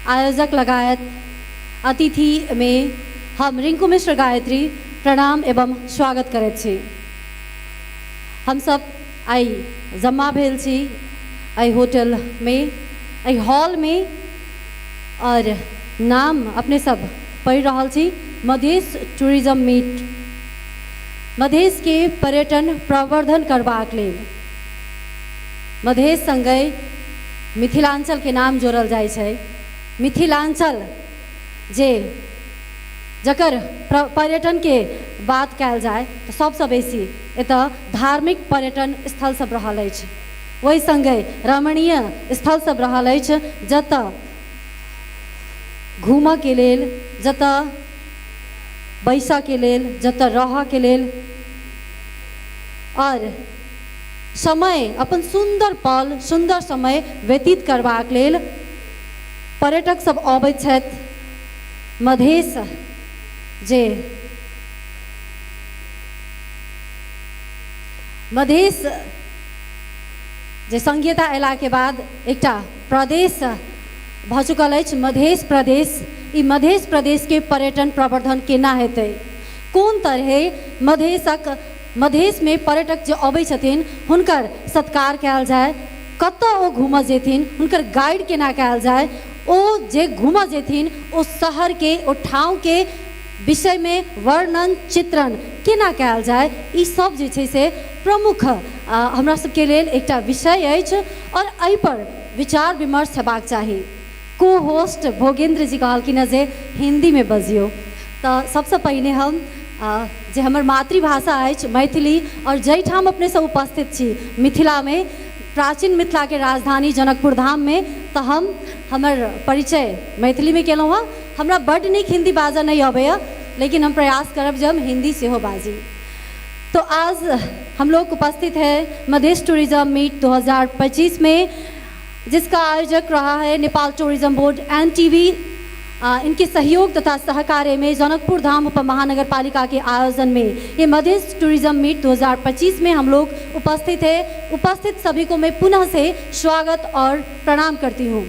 आयोजक लगायत अतिथि में हम रिंकू मिश्र गायत्री प्रणाम एवं स्वागत करैत छी। हम सब आई जमा भेल छी आई होटल में, आई हॉल में, और नाम अपने सब पढ़ रहा छी मधेश टूरिज्म मीट। मधेश के पर्यटन प्रवर्धन करबाक लेल मधेश संगे मिथिलांचल के नाम जोड़ल जाय छै। मिथिलांचल जे जकर पर्यटन के बात कयल जाए तो सबसे बेसी एतऽ धार्मिक पर्यटन स्थल सब रहल अछि, वही संगे रमणीय स्थल सब रहल अछि जतऽ घूमऽ के लेल, जतऽ बैसऽ के लेल, जतऽ रहऽ के लेल और समय अपन सुंदर पल सुंदर समय व्यतीत करबाक लेल पर्यटक सब अबैत छथि। मधेश जे मधेश जे संघीयता अयला के बाद एकटा प्रदेश भऽ चुकल अछि मधेश प्रदेश। ई मधेश प्रदेश के पर्यटन प्रवर्धन केना हेतै, कोन तरहे मधेश में पर्यटक जे अबै छथिन हुनकर सत्कार कयल जाय, कतऽ ओ घूमऽ जेथिन, हुनकर गाइड केना कयल जाय, ओ जे घूमऽ जेथिन ओ शहर के ओ ठाव के विषय में वर्णन चित्रण केना कयल जाय, ई सब जे छै से प्रमुख हमरा सबके लेल एकटा विषय अछि और एहि पर विचार विमर्श हेबाक चाही। को होस्ट भोगेंद्र जी कहलखिन जे हिंदी में बजियो, तो सबसे पहिने हम जे हमर मातृभाषा अछि मैथिली और जैठाम अपने सब उपस्थित छी मिथिला में, प्राचीन मिथिला के राजधानी जनकपुर धाम में, तो हम हमर परिचय मैथिली में केलहुँ हँ। हमरा बड्ड नीक हिंदी बाजऽ नहीं अबैया, लेकिन हम प्रयास करब जे हम हिंदी सेहो बाजी। तो आज हम लोग उपस्थित हैं मधेश टूरिज्म मीट 2025 में, जिसका आयोजक रहा है नेपाल टूरिज्म बोर्ड NTV। इनके सहयोग तथा सहकार्य में जनकपुर धाम उप महानगर पालिका के आयोजन में ये मधेश टूरिज्म मीट 2025 में हम लोग उपस्थित हैं। उपस्थित सभी को मैं पुनः से स्वागत और प्रणाम करती हूँ।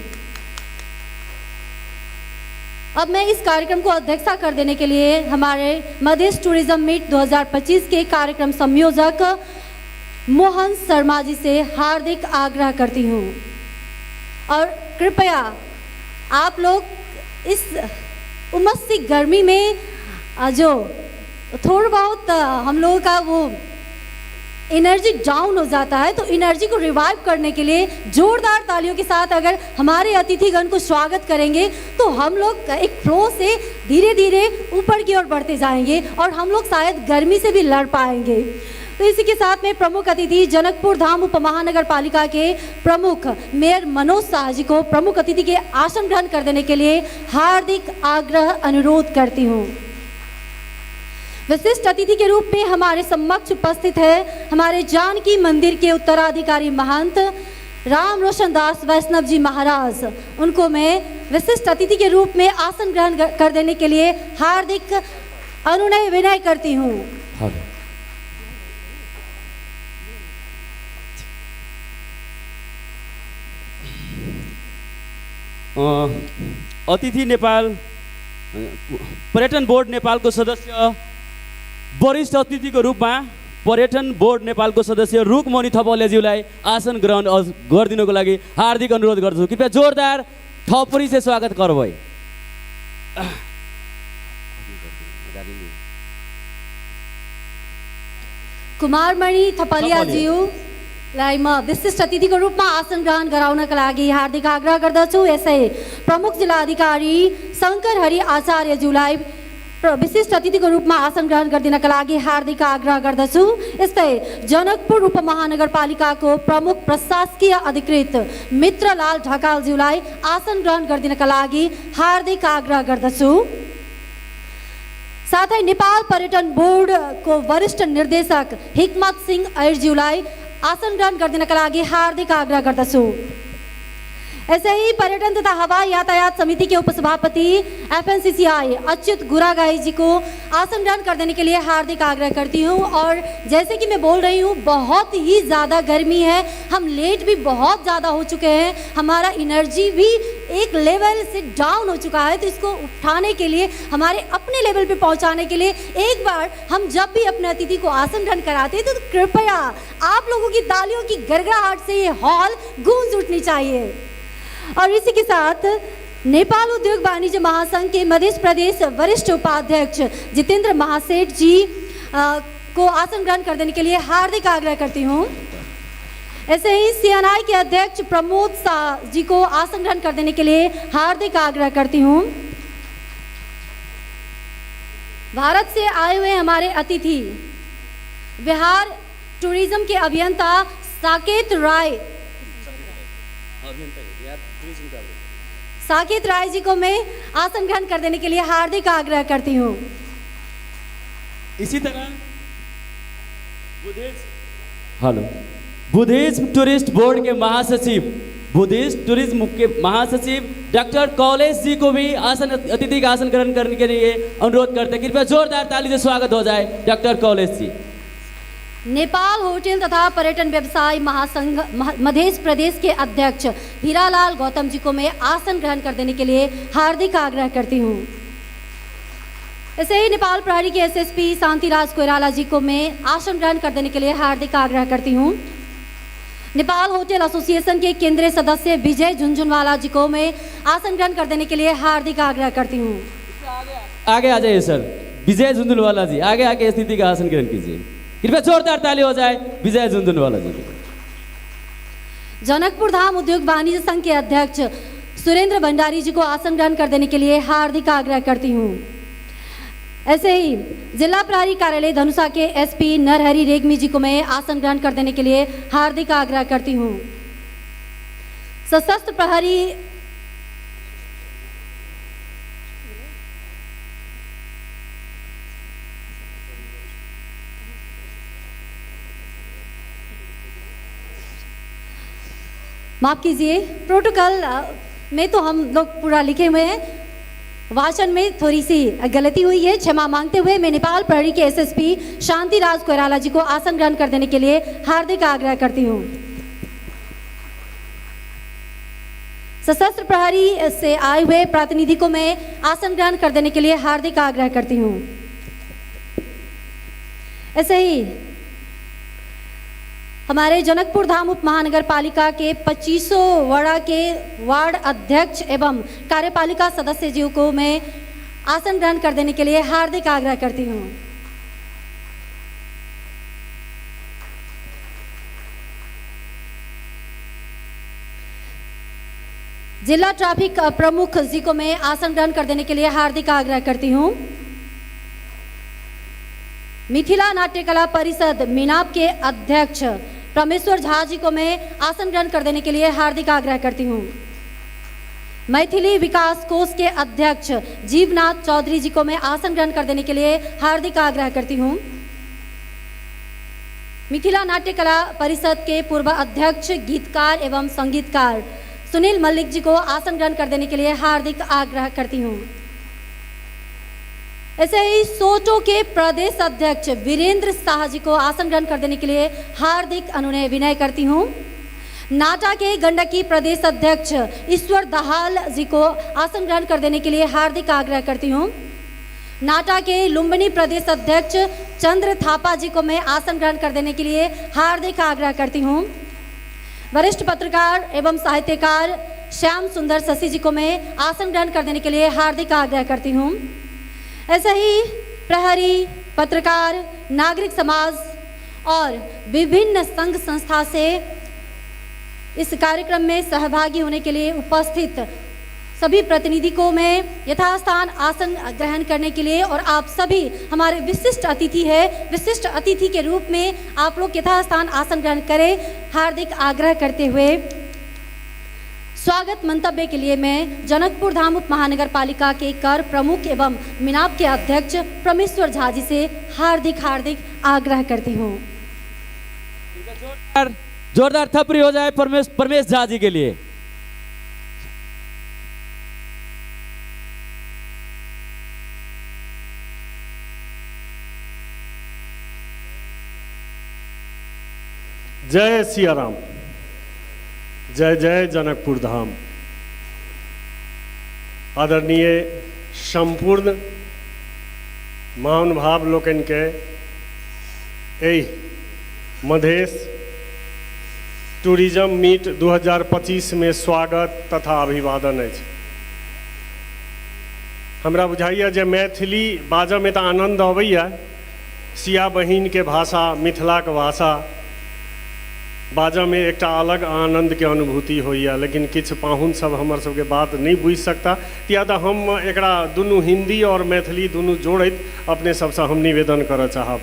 अब मैं इस कार्यक्रम को अध्यक्षता कर देने के लिए हमारे मधेश टूरिज्म मीट 2025 के कार्यक्रम संयोजक मोहन शर्मा जी से हार्दिक आग्रह करती हूँ, और कृपया आप लोग इस उमस सी गर्मी में जो थोड़ा बहुत हम लोगों का वो एनर्जी डाउन हो जाता है, तो एनर्जी को रिवाइव करने के लिए जोरदार तालियों के साथ अगर हमारे अतिथिगण को स्वागत करेंगे तो हम लोग एक फ्लो से धीरे धीरे ऊपर की ओर बढ़ते जाएंगे और हम लोग शायद गर्मी से भी लड़ पाएंगे। तो इसी के साथ में प्रमुख अतिथि जनकपुर धाम उप महानगर पालिका के प्रमुख मेयर मनोज शाह जी को प्रमुख अतिथि के आसन ग्रहण कर देने के लिए हार्दिक आग्रह अनुरोध करती हूँ। विशिष्ट अतिथि के रूप में हमारे समक्ष उपस्थित है हमारे जानकी मंदिर के उत्तराधिकारी महंत राम रोशन दास वैष्णव जी महाराज। उनको मैं विशिष्ट अतिथि के रूप में आसन ग्रहण कर देने के लिए हार्दिक अनुनय विनय करती हूँ। अतिथि नेपाल पर्यटन बोर्ड नेपाल को सदस्य, वरिष्ठ अतिथि को रूप में पर्यटन बोर्ड नेपाल को सदस्य रुकमणि थपलियाज्यूलाई आसन ग्रहण गरिदिनको लागि हार्दिक अनुरोध गर्छु। कृपया जोरदार थपरी से स्वागत करबै। कुमारमणि थपलियाज्यू लाई म विशिष्ट अतिथि को रूप में आसन ग्रहण गराउनका लागि हार्दिक आग्रह गर्दछु। यसै प्रमुख जिला अधिकारी शंकर हरि आचार्यज्यूलाई विशिष्ट अतिथि को रूप में आसन ग्रहण गरिदिनका लागि हार्दिक आग्रह गर्दछु। यस्तै जनकपुर उप महानगरपालिका को प्रमुख प्रशासकीय अधिकृत मित्रलाल ढकालज्यूलाई आसन ग्रहण गरिदिनका लागि हार्दिक आग्रह गर्दछु। साथै नेपाल पर्यटन बोर्ड को वरिष्ठ निर्देशक हिकमत सिंह ऐरज्यूलाई आसन ग्रहण गरिदिनका लागि हार्दिक आग्रह गर्दछु। ऐसे ही पर्यटन तथा हवाई यातायात समिति के उपसभापति FNCCI अच्युत गुरागाई जी को आसन ग्रहण कर देने के लिए हार्दिक आग्रह करती हूँ। और जैसे कि मैं बोल रही हूँ, बहुत ही ज़्यादा गर्मी है, हम लेट भी बहुत ज़्यादा हो चुके हैं, हमारा एनर्जी भी एक लेवल से डाउन हो चुका है, तो इसको उठाने के लिए, हमारे अपने लेवल पे पहुंचाने के लिए एक बार हम जब भी अपने अतिथि को आसन ग्रहण कराते हैं तो कृपया आप लोगों की तालियों की गड़गड़ाहट से ये हॉल गूंज उठनी चाहिए। और इसी के साथ नेपाल उद्योग वाणिज्य महासंघ के मध्य प्रदेश वरिष्ठ उपाध्यक्ष जितेंद्र महासेठ जी को आसन ग्रहण कर देने के लिए हार्दिक आग्रह करती हूँ। ऐसे ही CNI के अध्यक्ष प्रमोद शाह जी को आसन ग्रहण कर देने के लिए हार्दिक आग्रह करती हूँ। भारत से आए हुए हमारे अतिथि बिहार टूरिज्म के अभियंता साकेत राय जी को मैं आसन ग्रहण कर देने के लिए हार्दिक आग्रह करती हूँ। इसी तरह बुद्धिस्ट टूरिस्ट बोर्ड के महासचिव डॉक्टर कॉलेज जी को भी अतिथि का आसन ग्रहण करने के लिए अनुरोध करते हैं। कृपया जोरदार ताली से स्वागत हो जाए डॉक्टर कॉलेज जी। नेपाल होटल तथा पर्यटन व्यवसाय महासंघ मध्य प्रदेश के अध्यक्ष हीरालाल गौतम जी को मैं आसन ग्रहण कर देने के लिए हार्दिक आग्रह करती हूँ। ऐसे ही नेपाल प्रहरी के SSP शांतिराज कोइराला जी को मैं आसन ग्रहण कर देने के लिए हार्दिक आग्रह करती हूँ। नेपाल होटल एसोसिएशन के केंद्रीय सदस्य विजय झुंझुनवाला जी को मैं आसन ग्रहण कर देने के लिए हार्दिक आग्रह करती हूँ। आगे आ जाइए सर, विजय झुंझुनवाला जी आगे आके स्थिति का आसन ग्रहण कीजिए। कृपया जोरदार ताली हो जाए विजय झुंझुनवाला जी। जनकपुर धाम उद्योग वाणिज्य संघ के अध्यक्ष सुरेंद्र भंडारी जी को आसन ग्रहण कर देने के लिए हार्दिक आग्रह करती हूँ। ऐसे ही जिला प्रहरी कार्यालय धनुषा के SP नरहरि रेग्मी जी को मैं आसन ग्रहण कर देने के लिए हार्दिक आग्रह करती हूँ। सशस्त्र प्रहरी माफ कीजिए, प्रोटोकॉल में तो हम लोग पूरा लिखे हुए हैं, वाचन में थोड़ी सी गलती हुई है, क्षमा मांगते हुए मैं नेपाल प्रहरी के SSP शांतिराज कोइराला जी को आसन ग्रहण कर देने के लिए हार्दिक आग्रह करती हूँ। सशस्त्र प्रहरी से आए हुए प्रतिनिधि को मैं आसन ग्रहण कर देने के लिए हार्दिक आग्रह करती हूँ। ऐसे ही हमारे जनकपुर धाम उप महानगर पालिका के 25 वड़ा के वार्ड अध्यक्ष एवं कार्यपालिका सदस्य जी को मैं आसन ग्रहण कर देने के लिए हार्दिक आग्रह करती हूँ। जिला ट्रैफिक प्रमुख जी को मैं आसन ग्रहण कर देने के लिए हार्दिक आग्रह करती हूँ। मिथिला नाट्यकला परिषद मिनाप के अध्यक्ष परमेश्वर झा जी को मैं आसन ग्रहण कर देने के लिए हार्दिक आग्रह करती हूँ। मैथिली विकास कोष के अध्यक्ष जीवनाथ चौधरी जी को मैं आसन ग्रहण कर देने के लिए हार्दिक आग्रह करती हूँ। मिथिला नाट्यकला परिषद के पूर्व अध्यक्ष गीतकार एवं संगीतकार सुनील मल्लिक जी को आसन ग्रहण कर देने के लिए हार्दिक आग्रह करती हूँ। ऐसे ही सोटो के प्रदेश अध्यक्ष वीरेंद्र शाह जी को आसन ग्रहण कर देने के लिए हार्दिक अनुनय विनय करती हूँ। नाटा के गंडकी प्रदेश अध्यक्ष ईश्वर दहाल जी को आसन ग्रहण कर देने के लिए हार्दिक आग्रह करती हूँ। नाटा के लुम्बिनी प्रदेश अध्यक्ष चंद्र थापा जी को मैं आसन ग्रहण कर देने के लिए हार्दिक आग्रह करती हूँ। वरिष्ठ पत्रकार एवं साहित्यकार श्याम सुंदर शशि जी को मैं आसन ग्रहण कर देने के लिए हार्दिक आग्रह करती हूँ। ऐसे ही प्रहरी, पत्रकार, नागरिक समाज और विभिन्न संघ संस्था से इस कार्यक्रम में सहभागी होने के लिए उपस्थित सभी प्रतिनिधि को मैं यथास्थान आसन ग्रहण करने के लिए, और आप सभी हमारे विशिष्ट अतिथि है, विशिष्ट अतिथि के रूप में आप लोग यथास्थान आसन ग्रहण करें, हार्दिक आग्रह करते हुए स्वागत मंतव्य के लिए मैं जनकपुर धाम उप महानगर पालिका के कर प्रमुख एवं मिनाप के अध्यक्ष परमेश्वर झा जी से हार्दिक आग्रह करती हूँ। जोरदार थपड़ी हो जाए परमेश झा जी के लिए। जय सिया राम, जय जय जनकपुर धाम। आदरणीय संपूर्ण महानुभाव लोकन के मधेश टूरिज्म मीट 2025 में स्वागत तथा अभिवादन है। हमरा बुझाइए जे मैथिली बाजऽ में तो आनंद अबैया, सिया बहिन के भाषा, मिथिला के भाषा बाजऽ में एक अलग आनंद के अनुभूति होइया, लेकिन किछ पाहुन सब हमर सबके बात नहीं बुझ सकता, या तो हम एकरा दुनू हिंदी और मैथिली दुनू जोड़ैत अपने सबसे हम निवेदन करऽ चाहब।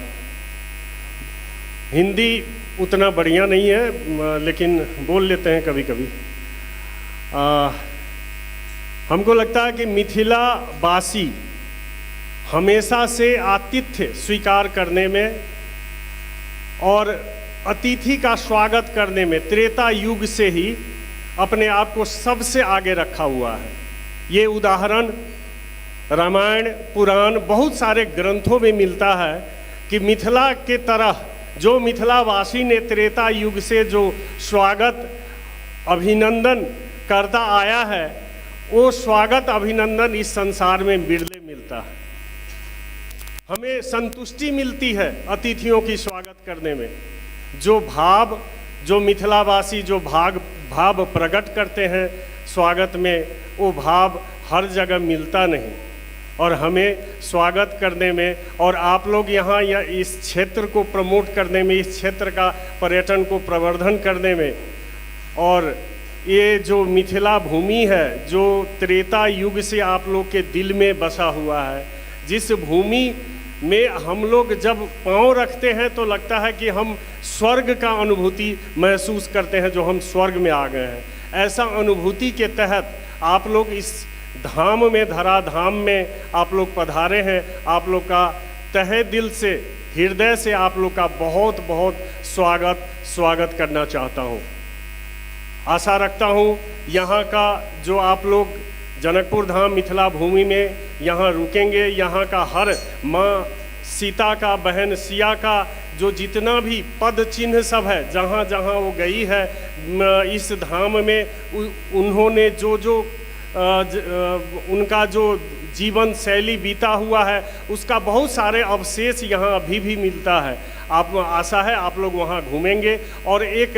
हिंदी उतना बढ़िया नहीं है लेकिन बोल लेते हैं कभी कभी। हमको लगता है कि मिथिला वासी हमेशा से आतिथ्य स्वीकार करने में और अतिथि का स्वागत करने में त्रेता युग से ही अपने आप को सबसे आगे रखा हुआ है। ये उदाहरण रामायण, पुराण, बहुत सारे ग्रंथों में मिलता है कि मिथिला के तरह जो मिथिलावासी ने त्रेता युग से जो स्वागत अभिनंदन करता आया है, वो स्वागत अभिनंदन इस संसार में बिरले मिलता है। हमें संतुष्टि मिलती है अतिथियों की स्वागत करने में। जो भाव, जो मिथिलावासी जो भाव प्रकट करते हैं स्वागत में, वो भाव हर जगह मिलता नहीं। और हमें स्वागत करने में और आप लोग यहाँ या इस क्षेत्र को प्रमोट करने में, इस क्षेत्र का पर्यटन को प्रवर्धन करने में, और ये जो मिथिला भूमि है जो त्रेता युग से आप लोग के दिल में बसा हुआ है, जिस भूमि में हम लोग जब पाँव रखते हैं तो लगता है कि हम स्वर्ग का अनुभूति महसूस करते हैं, जो हम स्वर्ग में आ गए हैं। ऐसा अनुभूति के तहत आप लोग इस धाम में, धराधाम में आप लोग पधारे हैं। आप लोग का तहे दिल से, हृदय से आप लोग का बहुत बहुत स्वागत करना चाहता हूँ। आशा रखता हूँ यहाँ का जो आप लोग जनकपुर धाम मिथिला भूमि में यहाँ रुकेंगे, यहाँ का हर माँ सीता का, बहन सिया का जो जितना भी पद चिन्ह सब है, जहाँ जहाँ वो गई है इस धाम में, उन्होंने जो जो उनका जो जीवन शैली बीता हुआ है, उसका बहुत सारे अवशेष यहाँ अभी भी मिलता है। आप आशा है आप लोग वहाँ घूमेंगे और एक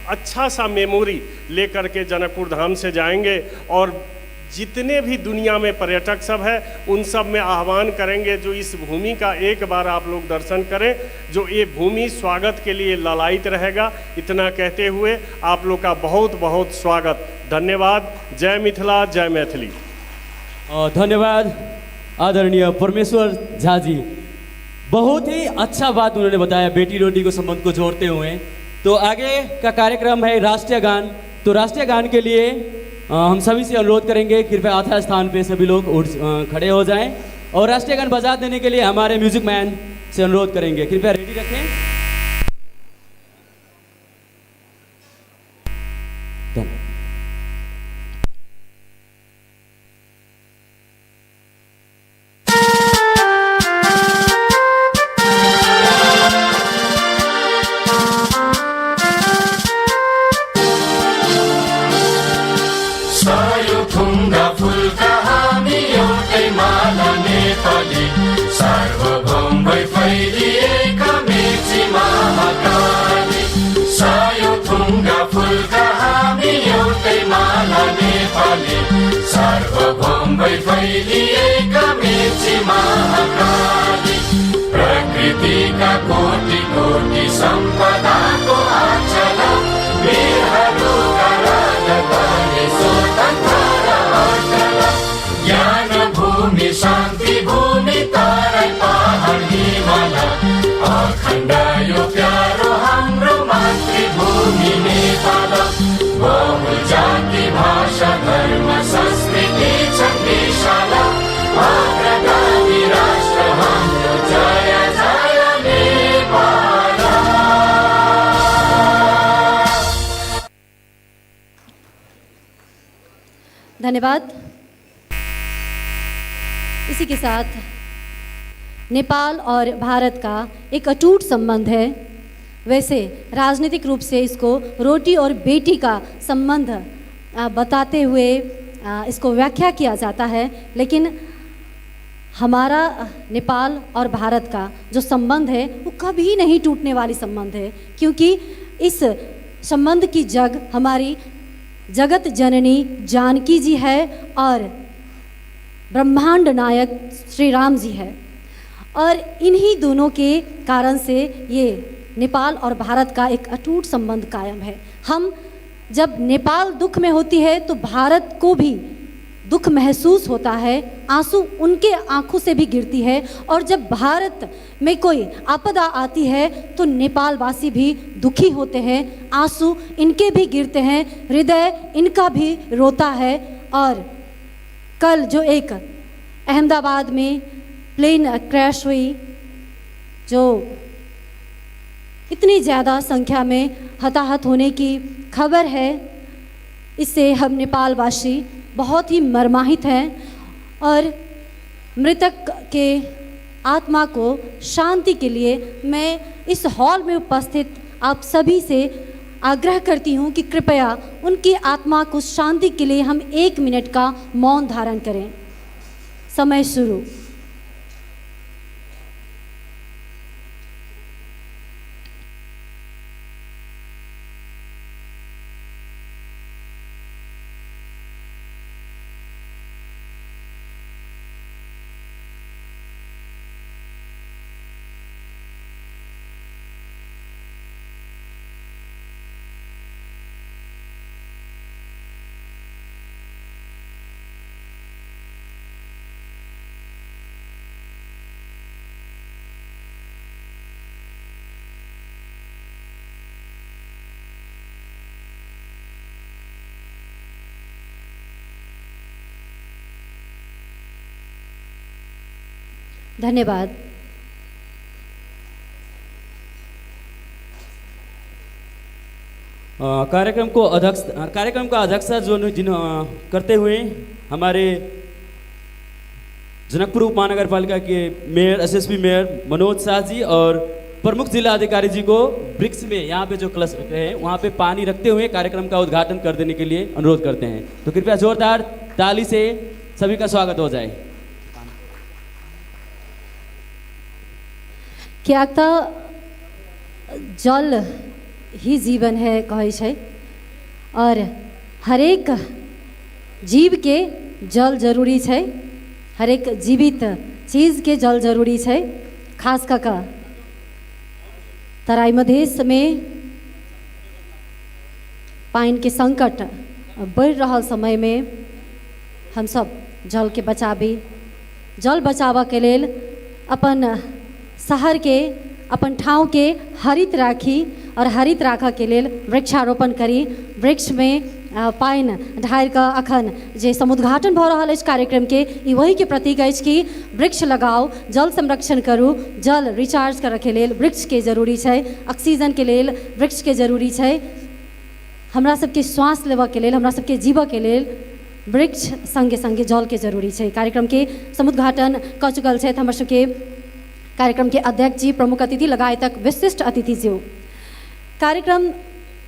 अच्छा सा मेमोरी लेकर के जनकपुर धाम से जाएंगे। और जितने भी दुनिया में पर्यटक सब है उन सब में आह्वान करेंगे जो इस भूमि का एक बार आप लोग दर्शन करें, जो ये भूमि स्वागत के लिए ललायित रहेगा। इतना कहते हुए आप लोग का बहुत बहुत स्वागत, धन्यवाद। जय मिथिला, जय मैथिली। धन्यवाद आदरणीय परमेश्वर झा जी, बहुत ही अच्छा बात उन्होंने बताया बेटी रोटी को संबंध को जोड़ते हुए। तो आगे का कार्यक्रम है राष्ट्रीय गान। तो राष्ट्रीय गान के लिए हम सभी से अनुरोध करेंगे कृपया आधा स्थान पे सभी लोग खड़े हो जाएं और राष्ट्रीय गान बजा देने के लिए हमारे म्यूजिक मैन से अनुरोध करेंगे कृपया रेडी रखें। प्रकृति का कोटि कोटि संपदा को आचल, वीरहरू का राजधानी स्वतंत्र अचल। ज्ञान भूमि शांति भूमि तराई पहाड़ हिमाल, अखण्ड यो प्यारो हाम्रो मातृभूमि नेपाल। बहु जाति भाषा धर्म संस्कृति छ विशाल, अग्रगामी राष्ट्र हाम्रो जय जय नेपाल। धन्यवाद। इसी के साथ नेपाल और भारत का एक अटूट संबंध है। वैसे राजनीतिक रूप से इसको रोटी और बेटी का संबंध बताते हुए इसको व्याख्या किया जाता है, लेकिन हमारा नेपाल और भारत का जो संबंध है वो कभी नहीं टूटने वाली संबंध है, क्योंकि इस संबंध की जग हमारी जगत जननी जानकी जी है और ब्रह्मांड नायक श्री राम जी है। और इन्हीं दोनों के कारण से ये नेपाल और भारत का एक अटूट संबंध कायम है। हम जब नेपाल दुख में होती है तो भारत को भी दुख महसूस होता है, आंसू उनके आंखों से भी गिरती है। और जब भारत में कोई आपदा आती है तो नेपालवासी भी दुखी होते हैं, आंसू इनके भी गिरते हैं, हृदय इनका भी रोता है। और कल जो एक अहमदाबाद में प्लेन क्रैश हुई, जो इतनी ज़्यादा संख्या में हताहत होने की खबर है, इससे हम नेपालवासी बहुत ही मर्माहित हैं। और मृतक के आत्मा को शांति के लिए मैं इस हॉल में उपस्थित आप सभी से आग्रह करती हूँ कि कृपया उनकी आत्मा को शांति के लिए हम 1 मिनट का मौन धारण करें। समय शुरू। धन्यवाद। कार्यक्रम का अध्यक्षता करते हुए हमारे जनकपुर उपमहानगर पालिका के mayor SSP mayor Manoj Shah ji और प्रमुख जिला अधिकारी जी को वृक्ष में यहाँ पे जो कलश रखे हैं वहाँ पे पानी रखते हुए कार्यक्रम का उद्घाटन कर देने के लिए अनुरोध करते हैं। तो कृपया जोरदार ताली से सभी का स्वागत हो जाए। क्या तो जल ही जीवन है कहै छै, और हरेक जीव के जल जरूरी है, हरेक जीवित चीज के जल जरूरी है। खास कऽ तराई मधेश में पानी के संकट बढ़ रहा समय में हम सब जल के बचाबी, जल बचावा के लेल अपन शहर के अपन ठाव के हरित राखी और हरित राखऽ के लेल वृक्षारोपण करी। वृक्ष में पानि ढारि कऽ अखन जे समुद्घाटन भऽ रहल अछि कार्यक्रम के, ई वही के प्रतीक अछि कि वृक्ष लगाओ, जल संरक्षण करू। जल रिचार्ज करऽ के लेल वृक्ष के जरूरी छै, ऑक्सीजन के लेल वृक्ष के जरूरी छै, हमरा सबके श्वास लेबऽ के लेल, हमरा सबके जीवऽ के लेल वृक्ष संगे संगे जल के जरूरी छै। कार्यक्रम के समुद्घाटन कऽ चुकल छथि हमर सबके कार्यक्रम के अध्यक्ष जी, प्रमुख अतिथि लगायतक विशिष्ट अतिथि जो। कार्यक्रम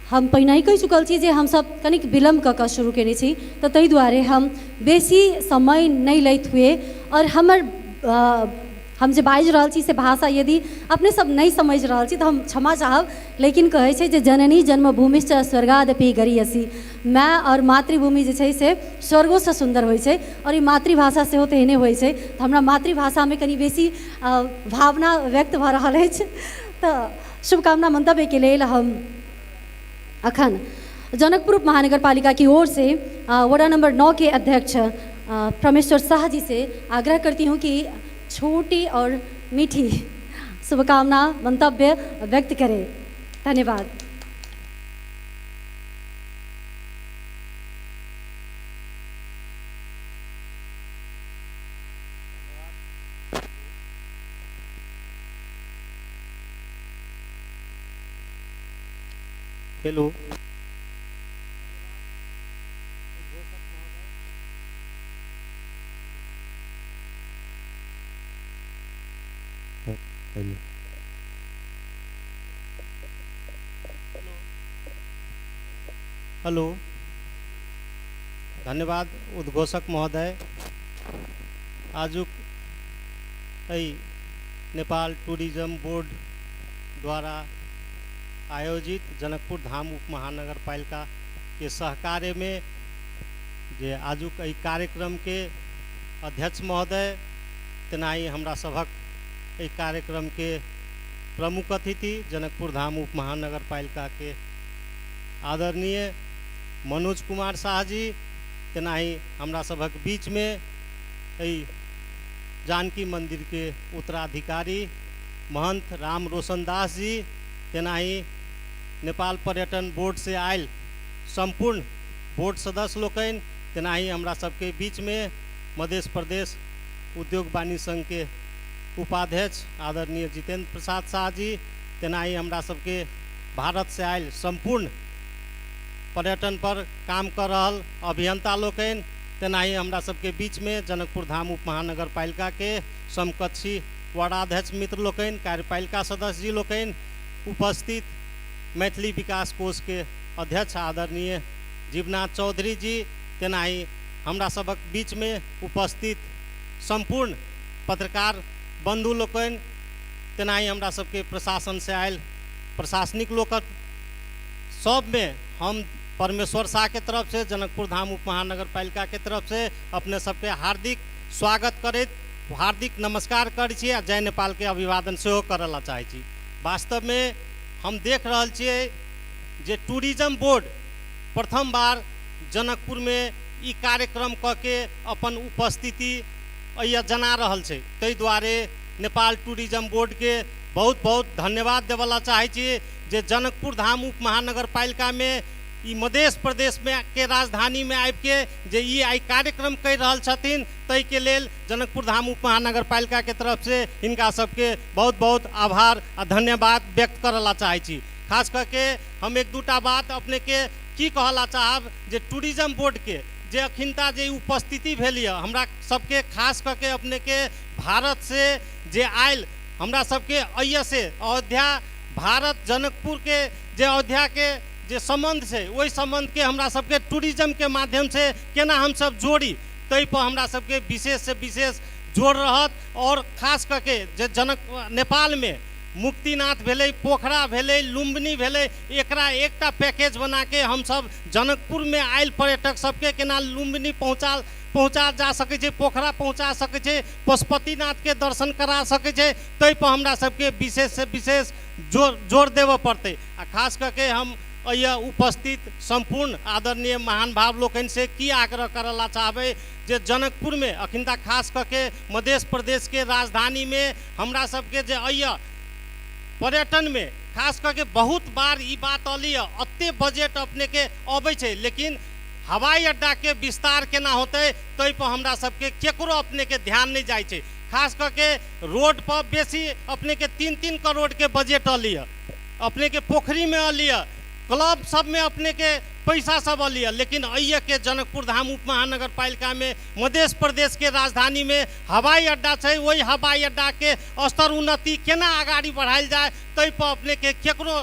हम पहिने ही कहि चुकल छी जे हम सब कनिक विलम्ब कऽ शुरू केने छी, तऽ ताहि दुआरे हम बेसी समय नहीं लैत हुए और हम जे बाजि रहल छी से भाषा यदि अपने सब नहीं समझ रहल छी तऽ हम क्षमा चाहब। लेकिन कहै छै जे जननी जन्मभूमिश्च स्वर्गादपि गरीयसी, माय और मातृभूमि जे छै से स्वर्गो से सुंदर होइ छै, और ई मातृभाषा सेहो तेहने होइ छै। तऽ हमरा मातृभाषा में कनि बेसी भावना व्यक्त भऽ रहल अछि। तऽ शुभकामना मंतव्य के लेल हम अखन जनकपुर महानगर पालिका की ओर से वार्ड नंबर 9 के अध्यक्ष परमेश्वर शाह जी से आग्रह करती हूँ कि छोटी और मीठी शुभकामना मंतव्य व्यक्त करें। धन्यवाद। हेलो, हेलो, धन्यवाद उद्घोषक महोदय। आजुक एहि नेपाल टूरिज्म बोर्ड द्वारा आयोजित जनकपुर धाम उप महानगर पालिका के सहकार्य में जे आजुक एहि कार्यक्रम के अध्यक्ष महोदय तेनाही हमरा सभक एहि कार्यक्रम के प्रमुख अतिथि जनकपुर धाम उप महानगर पालिका के आदरणीय मनोज कुमार शाह जी, तेनाही हमरा सभक बीच में एहि जानकी मंदिर के उत्तराधिकारी महंत राम रोशन दास जी, तेनाही नेपाल पर्यटन बोर्ड से आयल संपूर्ण बोर्ड सदस्य लोकनि, तेनाही हमरा सबके बीच में मध्य प्रदेश उद्योग वाणिज्य संघ के उपाध्यक्ष आदरणीय जितेंद्र प्रसाद शाह जी, तेनाही हमरा सबके भारत से आयल संपूर्ण पर्यटन पर काम कर रहल अभियंता लोकनि, तेनाही हमरा सबके बीच में जनकपुर धाम उप महानगर पालिका के समकक्षी वार्डाध्यक्ष मित्र लोकनि, कार्यपालिका सदस्य जी लोकनि, उपस्थित मैथिली विकास कोष के अध्यक्ष आदरणीय जीवनाथ चौधरी जी, तेनाही हमरा सबक बीच में उपस्थित संपूर्ण पत्रकार बंधु लोकनि, तेनाही हमरा सबके प्रशासन से आयल प्रशासनिक लोक सब में हम परमेश्वर शाह के तरफ से जनकपुर धाम उप महानगर पालिका के तरफ से अपने सबके हार्दिक स्वागत करैत हार्दिक नमस्कार करै छी आ जय नेपाल के अभिवादन सेहो करला चाहै छी। वास्तव में हम देख रहल छियै जे टूरिज्म बोर्ड प्रथम बार जनकपुर में ई कार्यक्रम क के अपन उपस्थिति अइया जना रहल छै, ताहि दुआरे नेपाल टूरिज्म बोर्ड के बहुत बहुत धन्यवाद देवला चाहै छी जे जनकपुर धाम उप महानगर पालिका में ई मध्य प्रदेश में के राजधानी में आबि के जे ई आई कार्यक्रम कर रहल छथिन, तै के लेल जनकपुर धाम उप महानगर पालिका के तरफ से इनका सबके बहुत बहुत आभार आ धन्यवाद व्यक्त करला चाहै छी। खास करके हम एक दूटा बात अपने के की कहला चाहब जे टूरिज्म बोर्ड के जे अखिनता जे उपस्थिति भेल यऽ हमरा सबके खास करके अपने के भारत से जे आयल हमरा सबके अइया से अयोध्या भारत जनकपुर के जे अयोध्या के जे संबंध है वही संबंध के हमरा सबके टूरिज्म के माध्यम से केना हम सब जोड़ी, तै पर हमरा सबके विशेष से विशेष जोड़ रहत। और खास करके जे जनक नेपाल में मुक्तिनाथ भेलै, पोखरा भेलै, लुम्बिनी भेलै, एकरा एकटा पैकेज बना के हम सब जनकपुर में आयल पर्यटक सबके केना लुम्बिनी पहुँचा जा सके छै, पोखरा पहुँचा सके छै, पशुपतिनाथ के दर्शन करा सके छै, तै पर हमरा सबके विशेष से विशेष जोर देव पड़ते। आ खास करके हम अइया उपस्थित संपूर्ण आदरणीय महान भाव लोकन से की आग्रह करला चाहबे जे जनकपुर में अखिनता खास करके मध्य प्रदेश के राजधानी में हमरा सबके जे अइया पर्यटन में खास करके बहुत बार ई बात अली अत्ते बजट अपने के अबै छै, लेकिन हवाई अड्डा के विस्तार केना होते तै पर हमरा सबके केकरो अपने के ध्यान नहीं जाय छै। खास करके रोड पर बेसी अपने के 3-3 करोड़ के बजट अली, अपने के पोखरी में अली, क्लब सब में अपने के पैसा सब अली, लेकिन अइया के जनकपुर धाम उप महानगर पालिका में मध्य प्रदेश के राजधानी में हवाई अड्डा छै, वही हवाई अड्डा के स्तर उन्नति केना आगाड़ी बढ़ायल जाए तै पर अपने के केकरो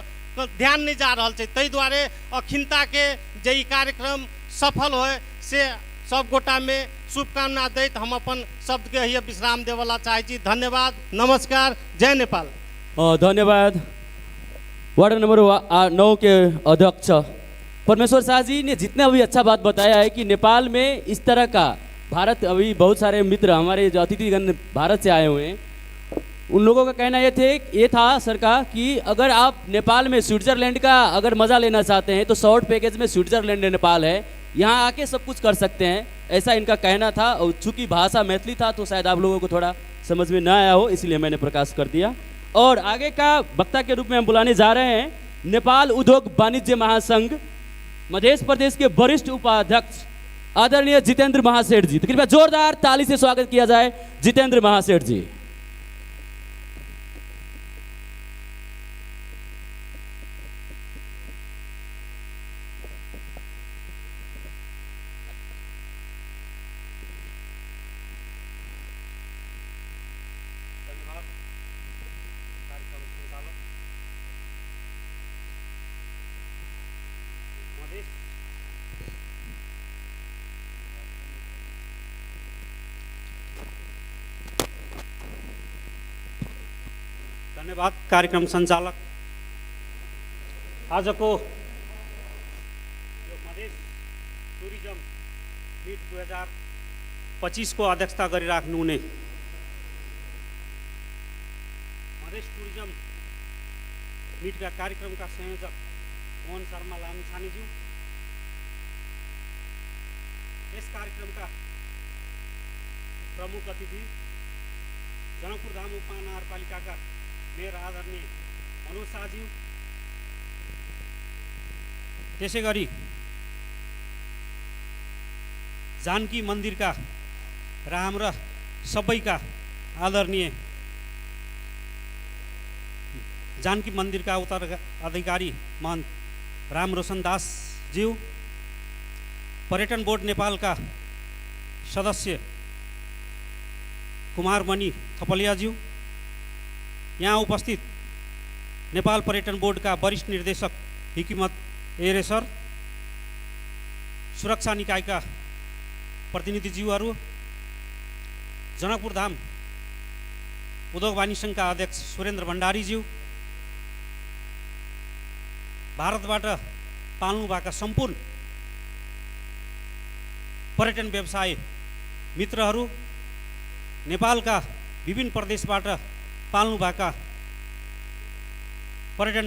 ध्यान नहीं जा रहल छै। तै दुआरे अखिनता के जे ई कार्यक्रम सफल होय से सब गोटा में शुभकामना दैत हम अपन शब्द के हिय विश्राम देवला चाहै छी। धन्यवाद, नमस्कार, जय नेपाल। धन्यवाद। वार्ड नंबर 9 के अध्यक्ष परमेश्वर शाह जी ने जितना भी अच्छा बात बताया है कि नेपाल में इस तरह का भारत अभी बहुत सारे मित्र हमारे जो अतिथिगण भारत से आए हुए हैं, उन लोगों का कहना ये था सर का कि अगर आप नेपाल में स्विट्जरलैंड का अगर मज़ा लेना चाहते हैं तो शॉर्ट पैकेज में स्विट्जरलैंड नेपाल है, यहाँ आके सब कुछ कर सकते हैं, ऐसा इनका कहना था। और चूँकि भाषा मैथिली था तो शायद आप लोगों को थोड़ा समझ में ना आया हो, इसलिए मैंने प्रकाश कर दिया। और आगे का वक्ता के रूप में हम बुलाने जा रहे हैं नेपाल उद्योग वाणिज्य महासंघ मध्य प्रदेश के वरिष्ठ उपाध्यक्ष आदरणीय जितेंद्र महासेठ जी। तो कृपया जोरदार ताली से स्वागत किया जाए जितेंद्र महासेठ जी। धन्यवाद कार्यक्रम सञ्चालक। आजको यो मधेस टुरिज्म मिट 2025 को अध्यक्षता गरिराख्नुहुने मधेस टुरिज्म मिटका कार्यक्रमका संयोजक मोहन शर्मा लामिछानेज्यू, यस कार्यक्रमका प्रमुख अतिथि जनकपुरधाम उपमहानगरपालिकाका मेयर आदरणीय मनोज शाहज्यू, त्यसै गरी जानकी मन्दिरका र हाम्रा सबैका आदरणीय जानकी मन्दिरका उत्तराधिकारी महन्त रामरोशन दासज्यू, पर्यटन बोर्ड नेपालका सदस्य कुमारमणि थपलियाज्यू, यहाँ उपस्थित नेपाल पर्यटन बोर्डका वरिष्ठ निर्देशक हिकिमत एरे सर, सुरक्षा निकायका प्रतिनिधिज्यूहरू, जनकपुरधाम उद्योग वाणिज्य सङ्घका अध्यक्ष सुरेन्द्र भण्डारीज्यू, भारतबाट पाल्नुभएका सम्पूर्ण पर्यटन व्यवसाय मित्रहरू, नेपालका विभिन्न प्रदेशबाट पाल्नुभएका पर्यटन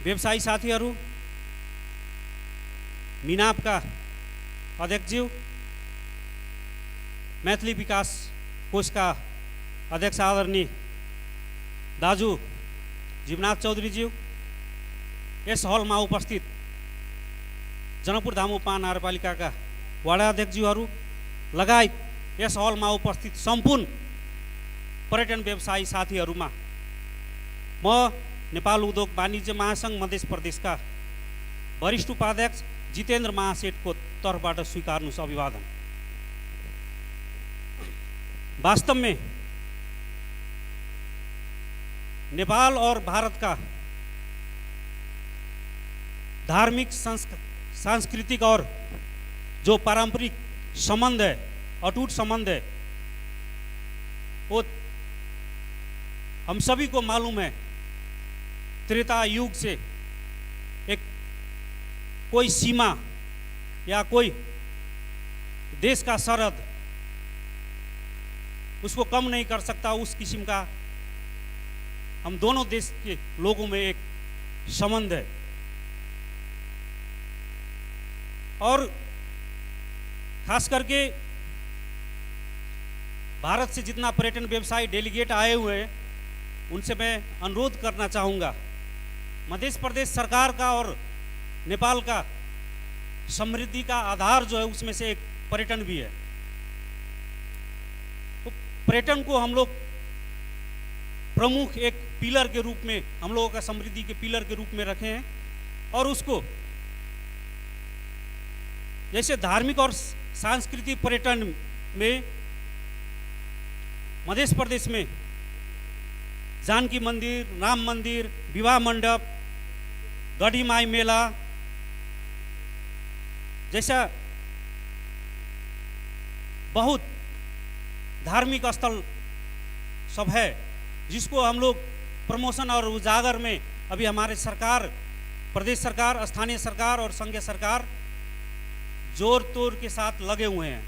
व्यवसायी साथीहरू, मिनापका अध्यक्षज्यू, मैथिली विकास कोषका अध्यक्ष आदरणीय दाजु जीवनाथ चौधरीज्यू, यस हलमा उपस्थित जनकपुरधाम उपमहानगरपालिकाका वडा अध्यक्षज्यूहरू लगायत यस हलमा उपस्थित सम्पूर्ण पर्यटन व्यवसायी साथीहरूमा म नेपाल उद्योग वाणिज्य महासङ्घ मध्य प्रदेशका वरिष्ठ उपाध्यक्ष जितेन्द्र महासेठको तर्फबाट स्वीकार्नुहोस् अभिवादन। वास्तव में नेपाल और भारत का धार्मिक सांस्कृतिक और जो पारंपरिक संबंध है, अटूट संबंध है, वो हम सभी को मालूम है। त्रेता युग से एक कोई सीमा या कोई देश का सरहद उसको कम नहीं कर सकता, उस किस्म का हम दोनों देश के लोगों में एक संबंध है। और खास करके भारत से जितना पर्यटन व्यवसायी डेलीगेट आए हुए हैं उनसे मैं अनुरोध करना चाहूँगा, मध्य प्रदेश सरकार का और नेपाल का समृद्धि का आधार जो है उसमें से एक पर्यटन भी है। तो पर्यटन को हम लोग प्रमुख एक पिलर के रूप में, हम लोगों का समृद्धि के पिलर के रूप में रखे हैं। और उसको जैसे धार्मिक और सांस्कृतिक पर्यटन में मध्य प्रदेश में जानकी मंदिर, राम मंदिर, विवाह मंडप, गढ़ी माई मेला जैसा बहुत धार्मिक स्थल सब है, जिसको हम लोग प्रमोशन और उजागर में अभी हमारे सरकार, प्रदेश सरकार, स्थानीय सरकार और संघीय सरकार जोर तोड़ के साथ लगे हुए हैं।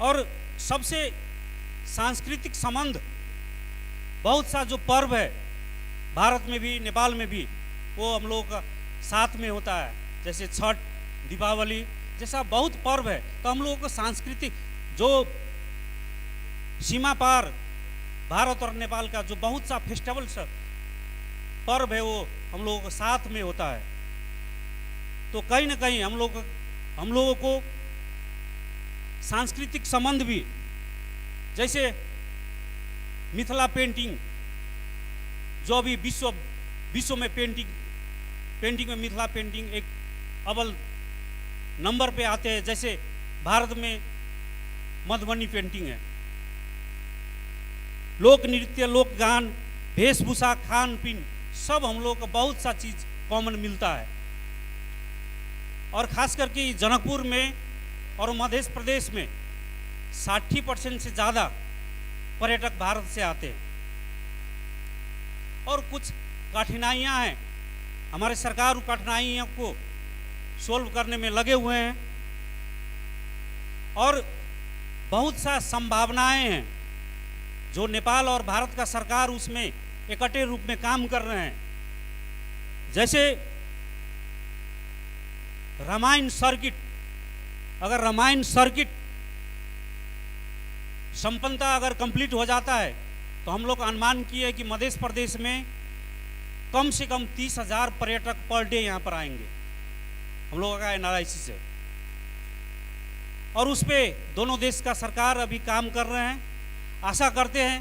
और सबसे सांस्कृतिक संबंध बहुत सा जो पर्व है भारत में भी नेपाल में भी वो हम लोग का साथ में होता है, जैसे छठ, दीपावली जैसा बहुत पर्व है। तो हम लोगों को सांस्कृतिक जो सीमा पार भारत और नेपाल का जो बहुत सा फेस्टिवल्स पर्व है वो हम लोगों को साथ में होता है। तो कहीं ना कहीं हम लोगों को सांस्कृतिक संबंध भी, जैसे मिथिला पेंटिंग जो अभी विश्व में पेंटिंग में मिथिला पेंटिंग एक अव्वल नंबर पे आते हैं। जैसे भारत में मधुबनी पेंटिंग है, लोक नृत्य, लोक गान, वेशभूषा, खान पीन सब हम लोग को बहुत सा चीज कॉमन मिलता है। और खास करके जनकपुर में और मध्य प्रदेश में 60% से ज़्यादा पर्यटक भारत से आते हैं और कुछ कठिनाइयां हैं। हमारे सरकार उन कठिनाइयों को सोल्व करने में लगे हुए हैं और बहुत सा संभावनाएं हैं जो नेपाल और भारत का सरकार उसमें इकट्ठे रूप में काम कर रहे हैं। जैसे रामायण सर्किट, अगर रामायण सर्किट संपन्नता अगर कंप्लीट हो जाता है तो हम लोग अनुमान किए कि मध्य प्रदेश में कम से कम 30,000 पर्यटक पर डे यहाँ पर आएंगे। हम लोगों का एनालिसिस है और उस पे दोनों देश का सरकार अभी काम कर रहे हैं। आशा करते हैं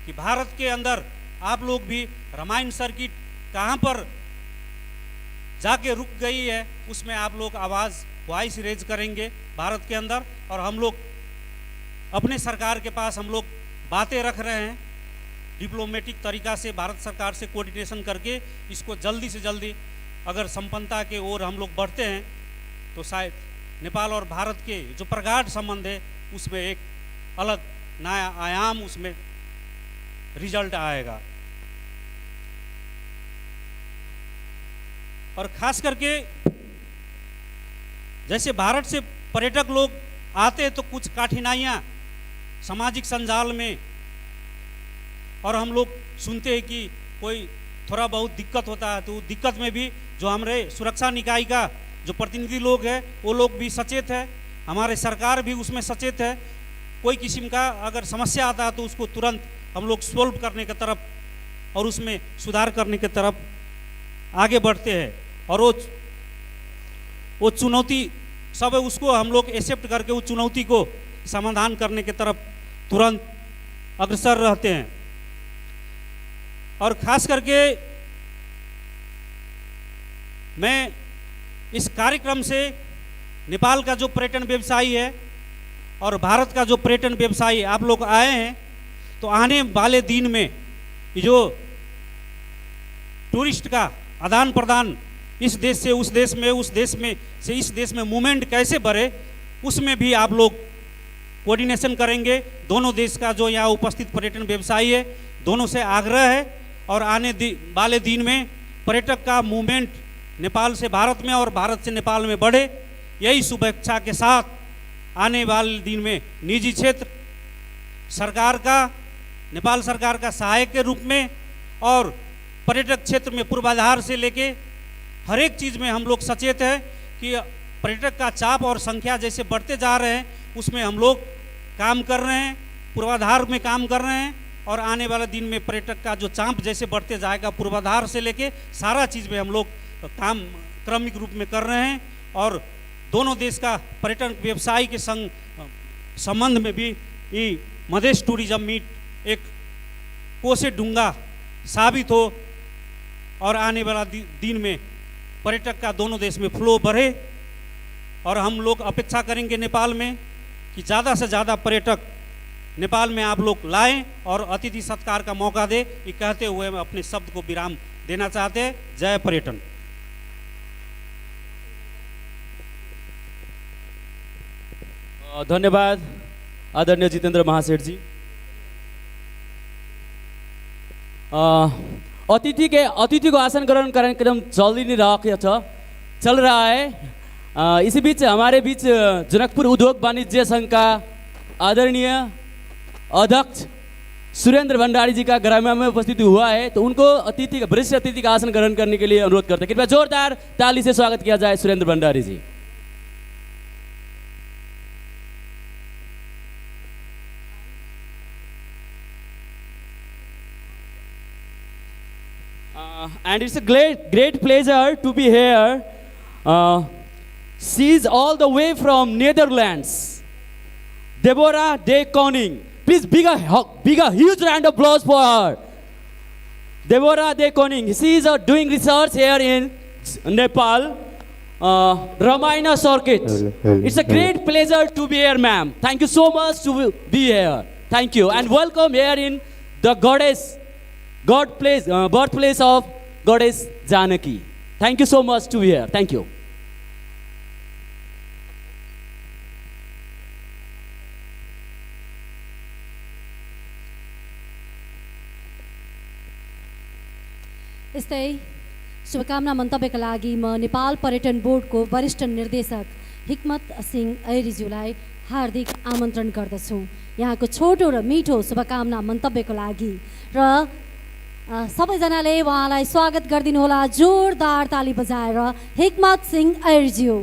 कि भारत के अंदर आप लोग भी रामायण सर्किट कहाँ पर जाके रुक गई है उसमें आप लोग आवाज़ वॉइस रेज करेंगे भारत के अंदर, और हम लोग अपने सरकार के पास हम लोग बातें रख रहे हैं डिप्लोमेटिक तरीका से भारत सरकार से कोऑर्डिनेशन करके इसको जल्दी से जल्दी अगर संपन्नता के ओर हम लोग बढ़ते हैं तो शायद नेपाल और भारत के जो प्रगाढ़ संबंध है उसमें एक अलग नया आयाम उसमें रिजल्ट आएगा। और खास करके जैसे भारत से पर्यटक लोग आते हैं तो कुछ कठिनाइयाँ सामाजिक संजाल में, और हम लोग सुनते हैं कि कोई थोड़ा बहुत दिक्कत होता है तो दिक्कत में भी जो हमारे सुरक्षा निकाय का जो प्रतिनिधि लोग हैं वो लोग भी सचेत है, हमारे सरकार भी उसमें सचेत है। कोई किस्म का अगर समस्या आता है तो उसको तुरंत हम लोग सोल्व करने की तरफ और उसमें सुधार करने की तरफ आगे बढ़ते हैं और वो चुनौती सब है उसको हम लोग एक्सेप्ट करके उस चुनौती को समाधान करने की तरफ तुरंत अग्रसर रहते हैं। और खास करके मैं इस कार्यक्रम से नेपाल का जो पर्यटन व्यवसायी है और भारत का जो पर्यटन व्यवसायी आप लोग आए हैं तो आने वाले दिन में जो टूरिस्ट का आदान प्रदान इस देश से उस देश में, उस देश में से इस देश में मूवमेंट कैसे बढ़े उसमें भी आप लोग कोऑर्डिनेशन करेंगे। दोनों देश का जो यहाँ उपस्थित पर्यटन व्यवसायी है दोनों से आग्रह है और आने वाले दिन में पर्यटक का मूवमेंट नेपाल से भारत में और भारत से नेपाल में बढ़े, यही शुभेच्छा के साथ आने वाले दिन में निजी क्षेत्र सरकार का, नेपाल सरकार का सहायक के रूप में और पर्यटक क्षेत्र में पूर्वाधार से लेके हर एक चीज़ में हम लोग सचेत है कि पर्यटक का चाप और संख्या जैसे बढ़ते जा रहे हैं उसमें हम लोग काम कर रहे हैं, पूर्वाधार में काम कर रहे हैं और आने वाले दिन में पर्यटक का जो चाप जैसे बढ़ते जाएगा पूर्वाधार से लेके सारा चीज़ में हम लोग काम क्रमिक रूप में कर रहे हैं। और दोनों देश का पर्यटन व्यवसाय के संबंध में भी ये मधेश टूरिज्म मीट एक कोसे डूंगा साबित हो और आने वाला दिन में पर्यटक का दोनों देश में फ्लो बढ़े। और हम लोग अपेक्षा करेंगे नेपाल में कि ज़्यादा से ज़्यादा पर्यटक नेपाल में आप लोग लाएं और अतिथि सत्कार का मौका दे, ये कहते हुए मैं अपने शब्द को विराम देना चाहते हैं। जय पर्यटन। धन्यवाद आदरणीय जितेन्द्र महासेठ जी। अतिथि को आसन ग्रहण कार्यक्रम चल रहा है। इसी बीच हमारे बीच जनकपुर उद्योग वाणिज्य संघ का आदरणीय अध्यक्ष सुरेंद्र भंडारी जी का ग्राम्य में उपस्थित हुआ है, तो उनको वरिष्ठ अतिथि का आसन ग्रहण करने के लिए अनुरोध करते हैं। कृपया जोरदार ताली से स्वागत किया जाए सुरेंद्र भंडारी जी। And it's a great pleasure to be here. She's all the way from Netherlands, Deborah de Koning. Please big a huge round of applause for her. Deborah de Koning. She is doing research here in Nepal, Ramayana Circuit. It's a great pleasure to be here, ma'am. Thank you so much to be here. Thank you and welcome here in the birthplace of Goddess Janaki. Thank you so much to be here. Thank you. यस्तै शुभकामना मन्तव्यका लागि म नेपाल पर्यटन बोर्डको वरिष्ठ निर्देशक हिक्मत सिंह ऐरीज्यूलाई हार्दिक आमन्त्रण गर्दछु यहाँको छोटो र मिठो शुभकामना मन्तव्यको लागि र सबैजनाले उहाँलाई स्वागत गरिदिनुहोला जोरदार ताली बजाएर हिक्मत Singh ऐरीज्यू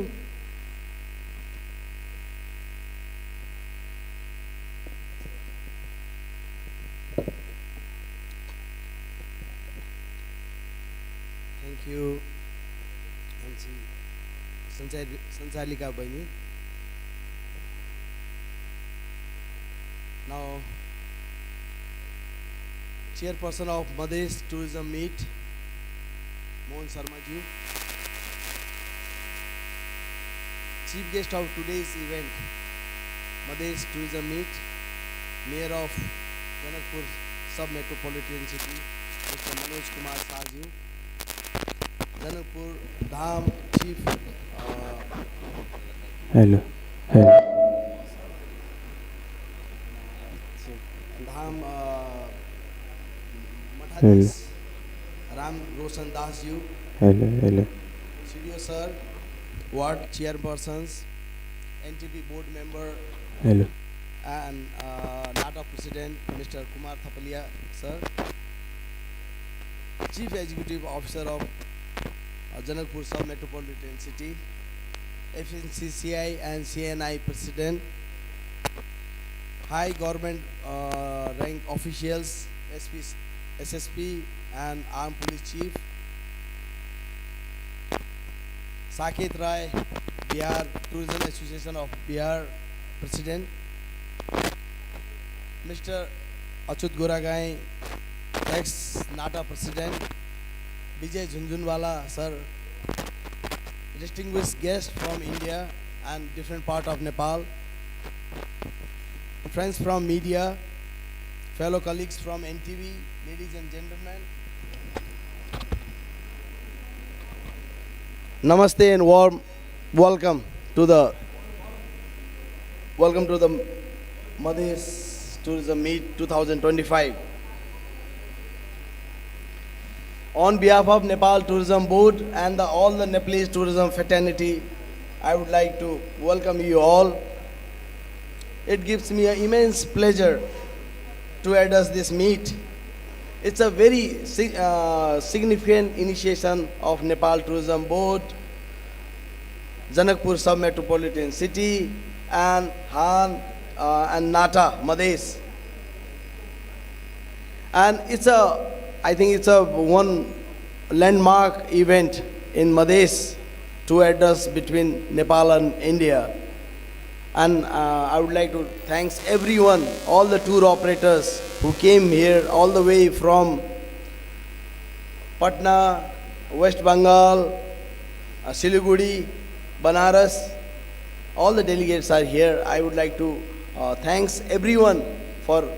Thank you, Sanchalika Baini. Now, Chairperson of Madhesh Tourism Meet, Mohan Sharma ji. Chief guest of today's event, Madhesh Tourism Meet, Mayor of Janakpur Sub-Metropolitan City, Mr. Manoj Kumar Shah ji. Janakpur Dham Chief Hello. Dham Mathadis Ram Roshan Das ji, Hello. CDO sir, Ward Chairpersons, NTP Board Member Hello. and NATA President Mr. Kumar Thapalia sir, Chief Executive Officer of Janakpur Sub-Metropolitan City, FNCCI and CNI President, High Government rank officials, SSP and Armed Police Chief, Saket Rai, Bihar Tourism Association of Bihar President, Mr. Achut Goragai, ex-NATA President, Vijay Jhunjhunwala sir, distinguished guests from India and different part of Nepal, friends from media, fellow colleagues from NTV, ladies and gentlemen, Namaste and warm welcome to the Madhesh Tourism Meet 2025. On behalf of Nepal Tourism Board and all the Nepalese tourism fraternity, I would like to welcome you all. It gives me an immense pleasure to address this meet. It's a very significant initiation of Nepal Tourism Board, Janakpur Sub-Metropolitan City, and Han and NATA Madhesh. And I think it's a one landmark event in Madhesh to address between Nepal and India. And I would like to thank everyone, all the tour operators who came here all the way from Patna, West Bengal, Siliguri, Banaras. All the delegates are here. I would like to thank everyone for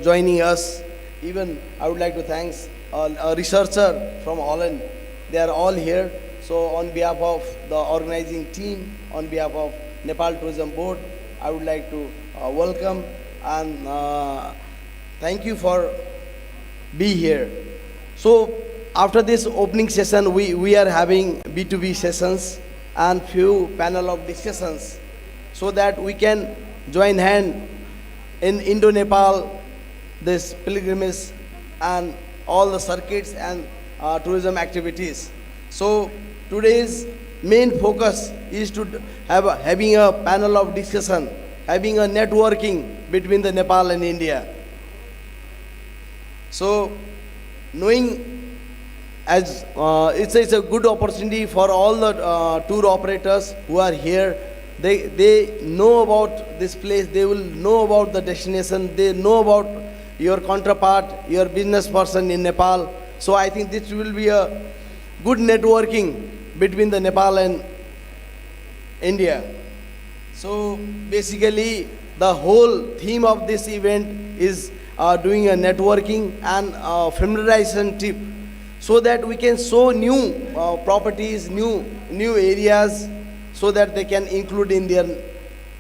joining us. Even I would like to thank a researcher from Holland. They are all here. So on behalf of the organizing team, on behalf of Nepal Tourism Board, I would like to welcome and thank you for being here. So after this opening session, we are having B2B sessions and few panel of discussions so that we can join hand in Indo-Nepal, this pilgrimage and all the circuits and tourism activities. So today's main focus is to having a panel of discussion, having a networking between the Nepal and India. So knowing as it's a good opportunity for all the tour operators who are here. They know about this place, they will know about the destination, they know about your counterpart, your business person in Nepal. So I think this will be a good networking between the Nepal and India. So basically the whole theme of this event is doing a networking and familiarization trip so that we can show new properties, new areas so that they can include in their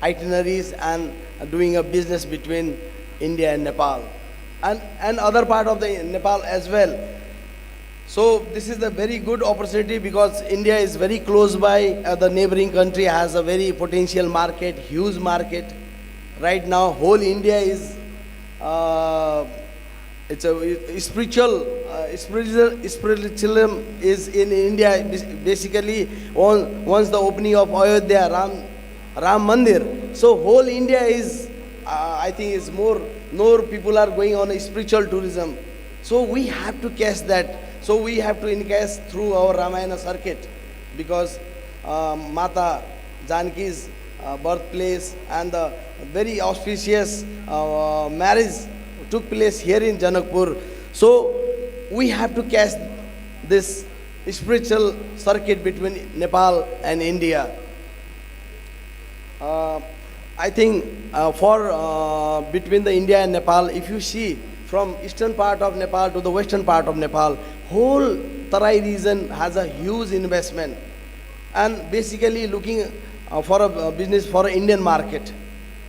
itineraries and doing a business between India and Nepal and other part of the Nepal as well. So this is a very good opportunity because India is very close by. The neighboring country has a very potential market, huge market. Right now, whole India is it's a spiritualism is in India. Basically, once the opening of Ayodhya Ram Mandir, so whole India is I think is more people are going on a spiritual tourism. So we have to catch that. So we have to encash through our Ramayana circuit because Mata Janki's birthplace and the very auspicious marriage took place here in Janakpur. So we have to catch this spiritual circuit between Nepal and India. I think for between the India and Nepal, if you see from eastern part of Nepal to the western part of Nepal, whole Tarai region has a huge investment and basically looking for a business for an Indian market.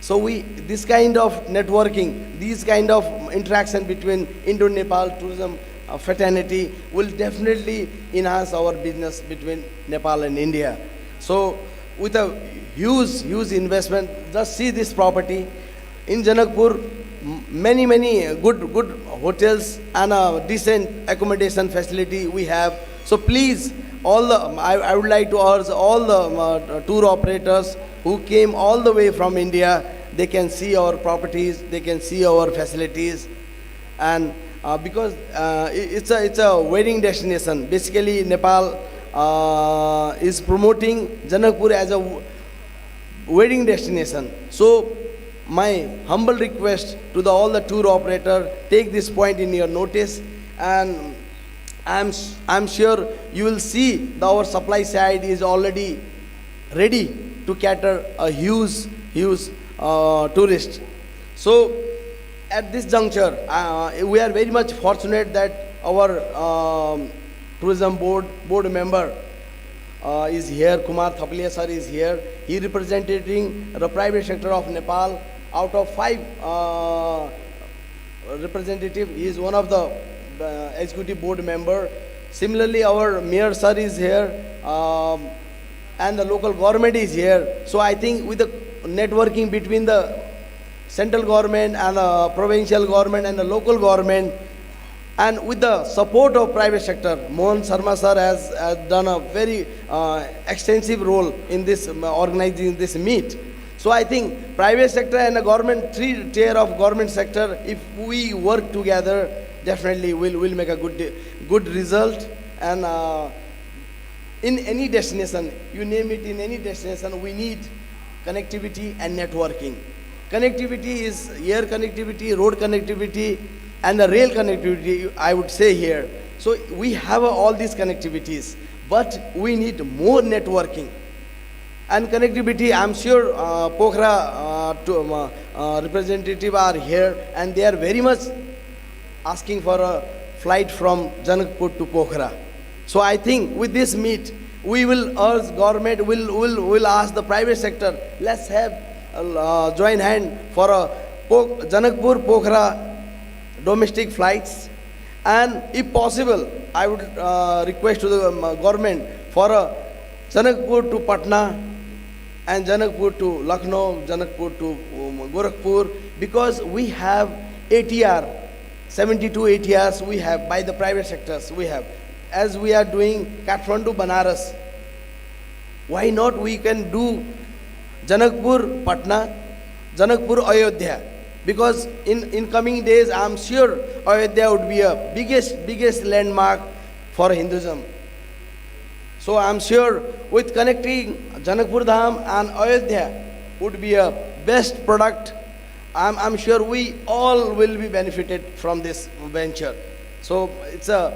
So this kind of networking, these kind of interaction between Indo-Nepal tourism fraternity will definitely enhance our business between Nepal and India. So with a huge investment, just see this property in Janakpur, many good hotels and a decent accommodation facility we have. So please, I would like to urge all the tour operators who came all the way from India, they can see our properties, they can see our facilities, and because it's a wedding destination. Basically, Nepal is promoting Janakpur as a wedding destination. So my humble request to all the tour operator, take this point in your notice, and I'm sure you will see our supply side is already ready to cater a huge tourist. So at this juncture, we are very much fortunate that our tourism board member is here. Kumar Thapalia sir is here. He representing the private sector of Nepal. Out of 5 representative, he is one of the executive board member. Similarly, our mayor sir is here, and the local government is here. So I think with the networking between the central government and the provincial government and the local government, and with the support of private sector, Mohan Sharma sir has done a very extensive role in this organizing this meet. So I think private sector and the government, 3 tier of government sector, if we work together, definitely we'll make a good result. And in any destination, you name it, in any destination, we need connectivity and networking. Connectivity is air connectivity, road connectivity, and the rail connectivity, I would say here. So we have all these connectivities, but we need more networking. And connectivity, I'm sure Pokhara representative are here, and they are very much asking for a flight from Janakpur to Pokhara. So I think with this meet, we will urge government, will ask the private sector, let's have a joint hand for a Janakpur Pokhara domestic flights. And if possible, I would request to the government for a Janakpur to Patna and Janakpur to Lucknow, Janakpur to Gorakhpur, because we have ATR, 72 ATRs we have by the private sectors we have. As we are doing Kathmandu Banaras, why not we can do Janakpur Patna, Janakpur Ayodhya? Because in coming days, I'm sure Ayodhya would be a biggest landmark for Hinduism. So I'm sure with connecting Janakpur Dham and Ayodhya would be a best product. I'm sure we all will be benefited from this venture. So it's a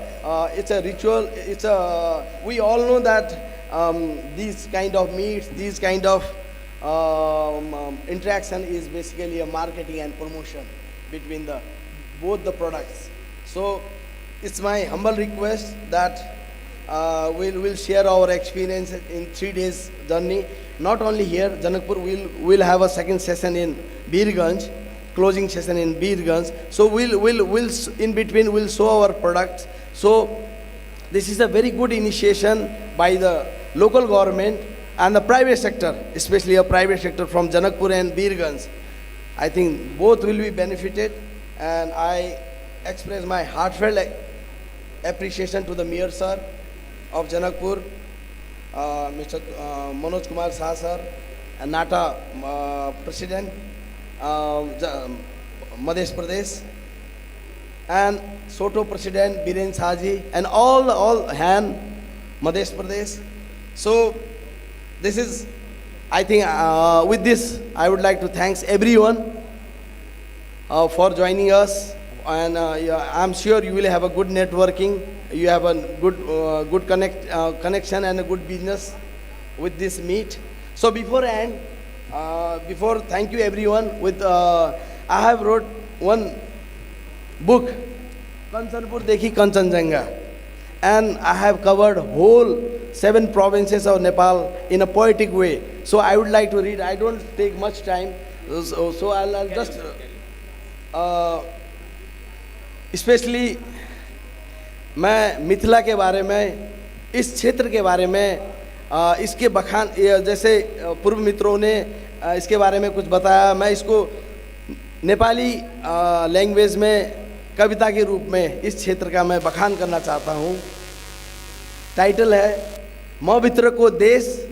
ritual. We all know that these kind of meets, these kind of interaction is basically a marketing and promotion between both the products. So it's my humble request that we'll share our experience in 3 days journey. Not only here, Janakpur, we'll have a second session in Birganj, closing session in Birganj. So we'll in between we'll show our products. So this is a very good initiation by the local government and the private sector, especially a private sector from Janakpur and Birganj. I think both will be benefited, and I express my heartfelt appreciation to the Mayor Sir of Janakpur, Mr. Manoj Kumar Shah Sir, and NATA President, Madhya Pradesh, and Soto President Biren Saji, and all hand Madhya Pradesh. So this is, I think, with this, I would like to thanks everyone for joining us, and yeah, I'm sure you will have a good networking. You have a good connection and a good business with this meet. So beforehand, thank you everyone. I have wrote one book, Kanchanpur Dekhi Kanchanjunga, and I have covered whole 7 provinces of Nepal in a poetic way. So I would like to read. I don't take much time, so I'll just especially मैं मिथिला के बारे में, इस क्षेत्र के बारे में, इसके बखान, जैसे पूर्व मित्रों ने इसके बारे में कुछ बताया, मैं इसको नेपाली लैंग्वेज में कविता के रूप में इस क्षेत्र का मैं बखान करना चाहता हूँ। टाइटल है म भित्रको देश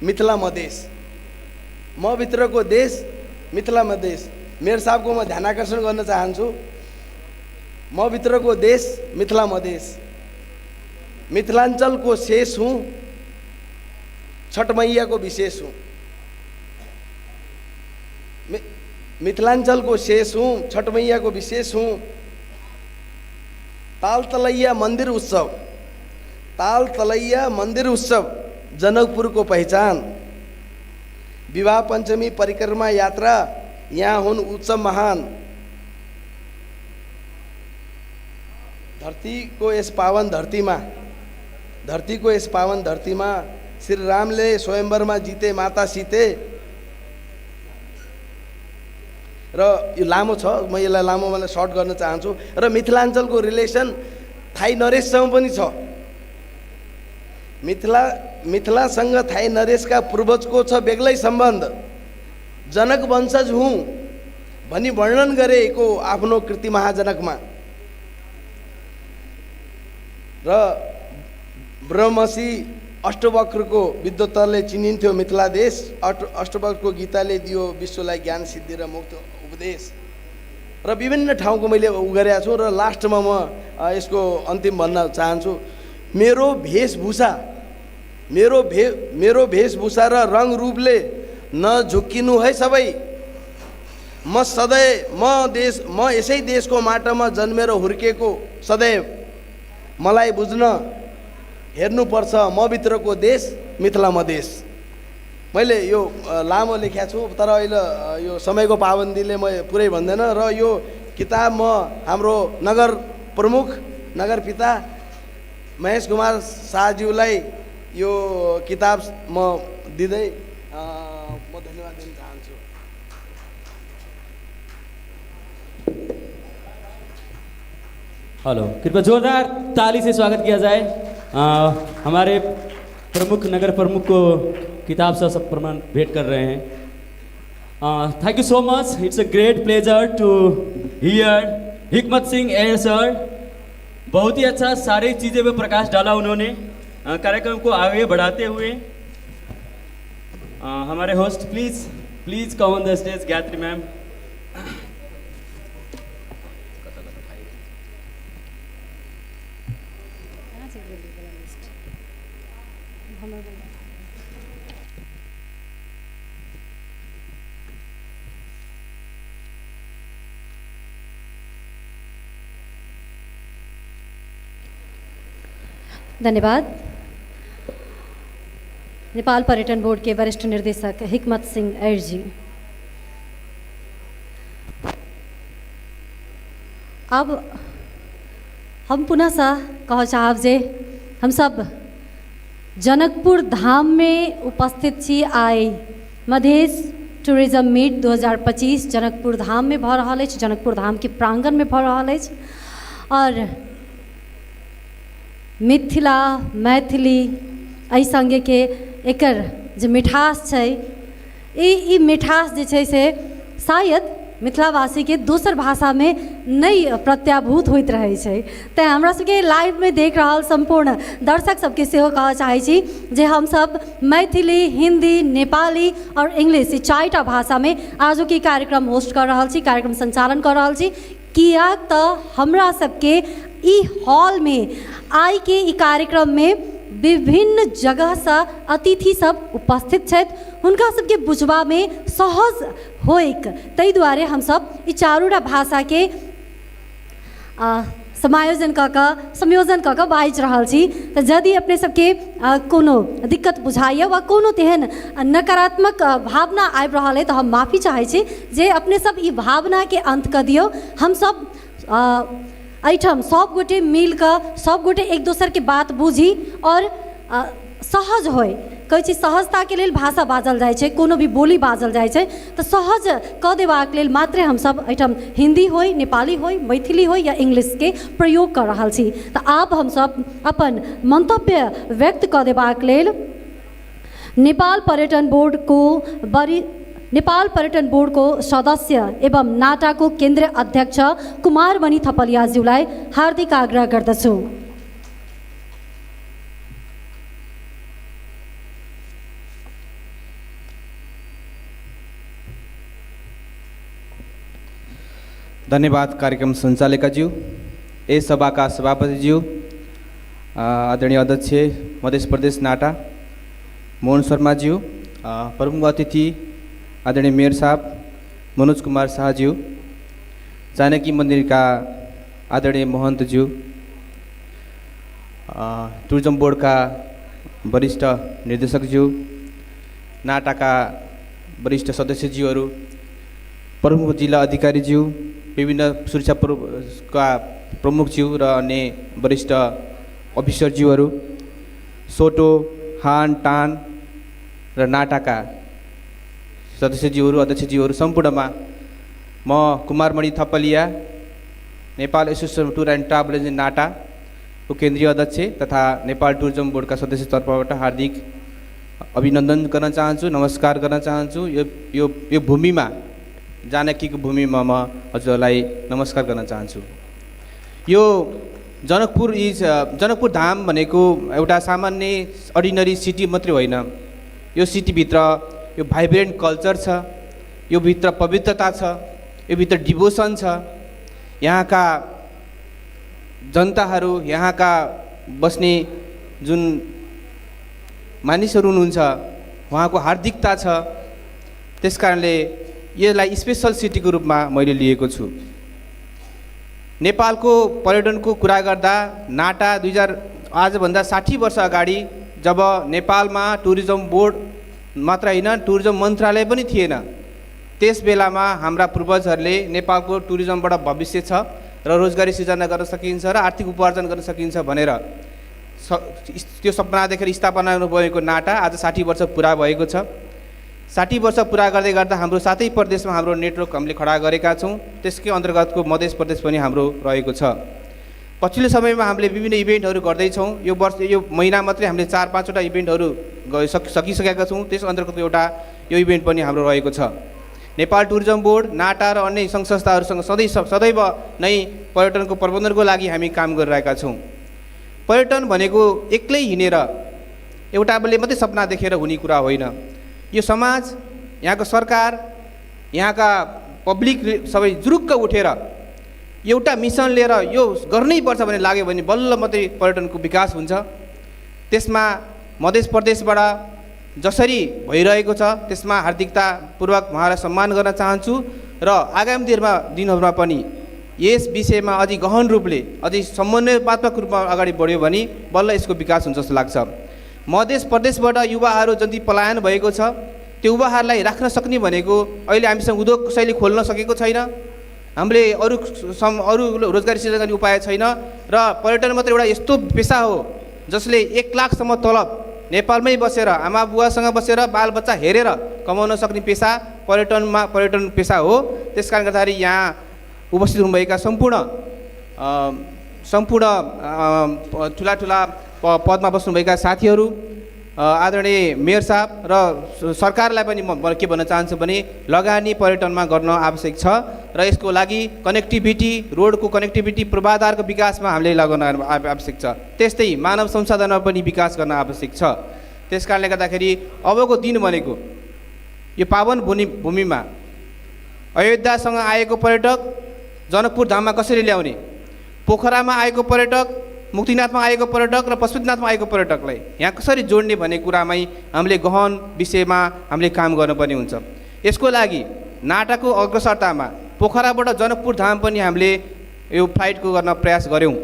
मिथिला मधेस। म भित्रको देश मिथिला मधेस। मेयर साहब को मैं ध्यानाकर्षण गर्न चाहन्छु। म भित्रको देश मिथिला मधेस, मिथिलाञ्चलको शेष हुँ, छठ मैयाको विशेष हुँ। मिथिलाञ्चलको शेष हुँ, छठ मैयाको विशेष हुँ। ताल तलैया मन्दिर उत्सव, ताल तलैया मन्दिर उत्सव जनकपुरको पहिचान। विवाह पञ्चमी परिक्रमा यात्रा यहाँ हुन् उत्सव महान। धरतीको यस पावन धरतीमा, धरतीको यस पावन धरतीमा श्री रामले स्वयंवरमा जिते माता सीते। र यो लामो छ, म यसलाई लामो मलाई सर्ट गर्न चाहन्छु। र मिथिलाञ्चलको रिलेसन थाई नरेशसँग पनि छ। मिथिलासँग थाई नरेशका पूर्वजको छ बेग्लै सम्बन्ध। जनक वंशज हुँ भनी वर्णन गरेको आफ्नो कृति महाजनकमा। र ब्रह्मसी अष्टवक्रको विद्वत्ताले चिनिन्थ्यो मिथिला देश। अष्टवक्रको गीताले दियो विश्वलाई ज्ञान सिद्धि र मुक्त उपदेश। र विभिन्न ठाउँको मैले गरेको छु। र लास्टमा म यसको अन्तिम भन्न चाहन्छु। मेरो वेशभूषा र रङ रूपले नझुक्किनु है सबै। म यसै देशको माटामा जन्मेर हुर्केको सदैव। मलाई बुझ्न हेर्नुपर्छ म भित्रको देश मिथिला मधेस। मैले यो लामो लेखेको छु, तर अहिले यो समयको पाबन्दीले म पुरै भन्दैन। र यो किताब म हाम्रो नगर प्रमुख, नगर पिता महेश कुमार शाहज्यूलाई यो किताब म दिँदै म धन्यवाद दिन चाहन्छु। हेलो, कृपया जोरदार ताली से स्वागत किया जाए। हमारे प्रमुख, नगर प्रमुख को किताब से सब प्रमाण भेंट कर रहे हैं। Thank you so much. It's a great pleasure two here हिकमत सिंह एयर सर। बहुत ही अच्छा सारी चीज़ें पे प्रकाश डाला उन्होंने कार्यक्रम को आगे बढ़ाते हुए। हमारे host please come on the stage, Gayatri ma'am. धन्यवाद। नेपाल पर्यटन बोर्ड के वरिष्ठ निर्देशक हिकमत सिंह ऐर जी। अब हम पुनः सा कह चाहब जे हम सब जनकपुर धाम में उपस्थित छी। आइ मधेश टूरिज्म मीट 2025 जनकपुर धाम में भ रहल अछि, जनकपुर धाम के प्रांगण में भ रहल अछि। और मिथिला मैथिली एहि संगे के एकर जे मिठास छै ई मिठास जे छै से शायद मिथिलावासी के दोसर भाषा में नहीं प्रत्याभूत होइत रहे छै। तैं हमरा सबके लाइव में देख रहल संपूर्ण दर्शक सबके सेहो कहऽ चाहै छी जे हम सब मैथिली, हिंदी, नेपाली और इंग्लिश ई 4टा भाषा में आजू के कार्यक्रम होस्ट कर रहल छी, कार्यक्रम संचालन कर रहल छी। कियाक तऽ हमरा सबके ई हॉल में आइ के ई कार्यक्रम में विभिन्न जगह से अतिथि सब उपस्थित छथि, हुनका सबके बुझबा में सहज होइक ताहि दुआरे हम सब ई 4टा भाषा के समायोजन संयोजन कऽ कऽ बाजि रहल छी। तऽ यदि अपने सबके कोनो दिक्कत बुझाइए वा कोनो तेहन नकारात्मक भावना आबि रहल है तऽ हम माफी चाहै छी जे अपने सब ई भावना के अंत कऽ दियौ। हम सब एहिठाम सब गोटे मिल कऽ सब गोटे एक दोसर के बात बुझी और सहज होय। कहै छी सहजता के लेल भाषा बाजल जाइ छै, कोनो भी बोली बाजल जाइ छै तऽ सहज कऽ देबाक लेल मात्रे हम सब एहिठाम हिंदी होय, नेपाली होय, मैथिली होय या इंग्लिश के प्रयोग कर रहल छी। तऽ आब हम सब अपन मंतव्य व्यक्त कऽ देबाक लेल नेपाल पर्यटन बोर्ड को सदस्य एवं नाटा को केंद्रीय अध्यक्ष कुमारमणि थपलियाज्यूलाई हार्दिक आग्रह गर्दछु। धन्यवाद कार्यक्रम संचालिका ज्यू, ए सभा का सभापति ज्यू, आदरणीय अध्यक्ष मध्य प्रदेश नाटा मोहन शर्मा ज्यू, प्रमुख अतिथि आदरणीय मेयर साहब मनोज कुमार शाह ज्यू, जानकी मंदिर का आदरणीय महंत ज्यू, टूरिज्म बोर्ड का वरिष्ठ निर्देशक ज्यू, नाटा का वरिष्ठ सदस्य ज्यूहरू, प्रमुख जिला अधिकारी ज्यू, विभिन्न सुरक्षा का प्रमुख ज्यू र अन्य वरिष्ठ अफिसर ज्यूहरू, सोटो, हान, टान र नाटाका सदस्यज्यूहरू, अध्यक्षज्यूहरू सम्पूर्णमा म Kumarmani Thapaliya Nepal association tour and travel agent NATA को केन्द्रीय अध्यक्ष तथा नेपाल टुरिज्म बोर्ड का सदस्य तर्फबाट हार्दिक अभिनन्दन गर्न चाहन्छु, नमस्कार गर्न चाहन्छु। यो भूमिमा जानकी को भूमिमा म हजुरलाई नमस्कार गर्न चाहन्छु। यो जनकपुर धाम भनेको एउटा सामान्य अर्डिनरी सिटी मात्रै होइन, यो सिटीभित्र यो भाइब्रेन्ट कल्चर छ, यो भित्र पवित्रता छ, यो भित्र डिभोसन छ। यहाँका जनताहरू, यहाँका बस्ने जुन मानिसहरू हुनुहुन्छ उहाँको हार्दिकता छ, त्यसकारणले यसलाई स्पेशल सिटीको रूपमा मैले लिएको छु। नेपालको पर्यटनको कुरा गर्दा नाटा आजभन्दा 60 वर्ष अगाडि जब नेपालमा टुरिज्म बोर्ड मात्र होइन टुरिज्म मन्त्रालय पनि थिएन, त्यस बेलामा हाम्रा पूर्वजहरूले नेपालको टुरिज्मबाट भविष्य छ र रोजगारी सृजना गर्न सकिन्छ र आर्थिक उपार्जन गर्न सकिन्छ भनेर त्यो सपना देखेर स्थापना भएको नाटा आज 60 वर्ष पुरा भएको छ। 60 वर्ष पुरा गर्दै गर्दा हाम्रो 7 प्रदेशमा हाम्रो नेटवर्क हामीले खडा गरेका छौँ, त्यसकै अन्तर्गतको मध्य प्रदेश पनि हाम्रो रहेको छ। पछिल्लो समयमा हामीले विभिन्न इभेन्टहरू गर्दैछौँ। यो महिना मात्रै हामीले 4-5वटा इभेन्टहरू सकिसकेका छौँ, त्यस अन्तर्गतको एउटा यो इभेन्ट पनि हाम्रो रहेको छ। नेपाल टुरिज्म बोर्ड, नाटा र अन्य सङ्घ संस्थाहरूसँग सदैव नै पर्यटनको प्रबन्धनको लागि हामी काम गरिरहेका छौँ। पर्यटन भनेको एक्लै हिँडेर एउटाले मात्रै सपना देखेर हुने कुरा होइन। यो समाज, यहाँको सरकार, यहाँका पब्लिक सबै जुरुक्क उठेर एउटा मिसन लिएर यो गर्नै पर्छ भन्ने लाग्यो भने बल्ल मात्रै पर्यटनको विकास हुन्छ। त्यसमा मध्य प्रदेशबाट जसरी भइरहेको छ त्यसमा हार्दिकतापूर्वक उहाँलाई सम्मान गर्न चाहन्छु र आगामी दिनहरूमा पनि यस विषयमा अझै गहन रूपले अझै समन्वयतात्मक रूपमा अगाडि बढ्यो भने बल्ल यसको विकास हुन्छ जस्तो लाग्छ। मध्य प्रदेशबाट युवाहरू जति पलायन भएको छ त्यो युवाहरूलाई राख्न सक्ने भनेको अहिले हामीसँग उद्योग शैली खोल्न सकेको छैन, हामीले अरू रोजगारी सृजना गर्ने उपाय छैन र पर्यटन मात्र एउटा यस्तो पेसा हो जसले 1 लाखसम्म तलब नेपालमै बसेर आमा बुवासँग बसेर बालबच्चा हेरेर कमाउन सक्ने पेसा पर्यटन पेसा हो। त्यसकारण गर्दाखेरि यहाँ उपस्थित हुनुभएका सम्पूर्ण सम्पूर्ण ठुला ठुला पदमा बस्नुभएका साथीहरू, आदरणीय मेयर साहब र सरकारलाई पनि म के भन्न चाहन्छु भने लगानी पर्यटनमा गर्न आवश्यक छ र यसको लागि कनेक्टिभिटी, रोडको कनेक्टिभिटी, पूर्वाधारको विकासमा हामीले लगाउन आवश्यक छ। त्यस्तै मानव संसाधनमा पनि विकास गर्न आवश्यक छ। त्यस कारणले गर्दाखेरि अबको दिन भनेको यो पावन भूमिमा अयोध्यासँग आएको पर्यटक जनकपुर धाममा कसरी ल्याउने, पोखरामा आएको पर्यटक, मुक्तिनाथमा आएको पर्यटक र पशुपतिनाथमा आएको पर्यटकलाई यहाँ कसरी जोड्ने भन्ने कुरामै हामीले गहन विषयमा हामीले काम गर्नुपर्ने हुन्छ। यसको लागि नाटाको अग्रसरतामा पोखराबाट जनकपुर धाम पनि हामीले यो फ्लाइटको गर्न प्रयास गऱ्यौँ।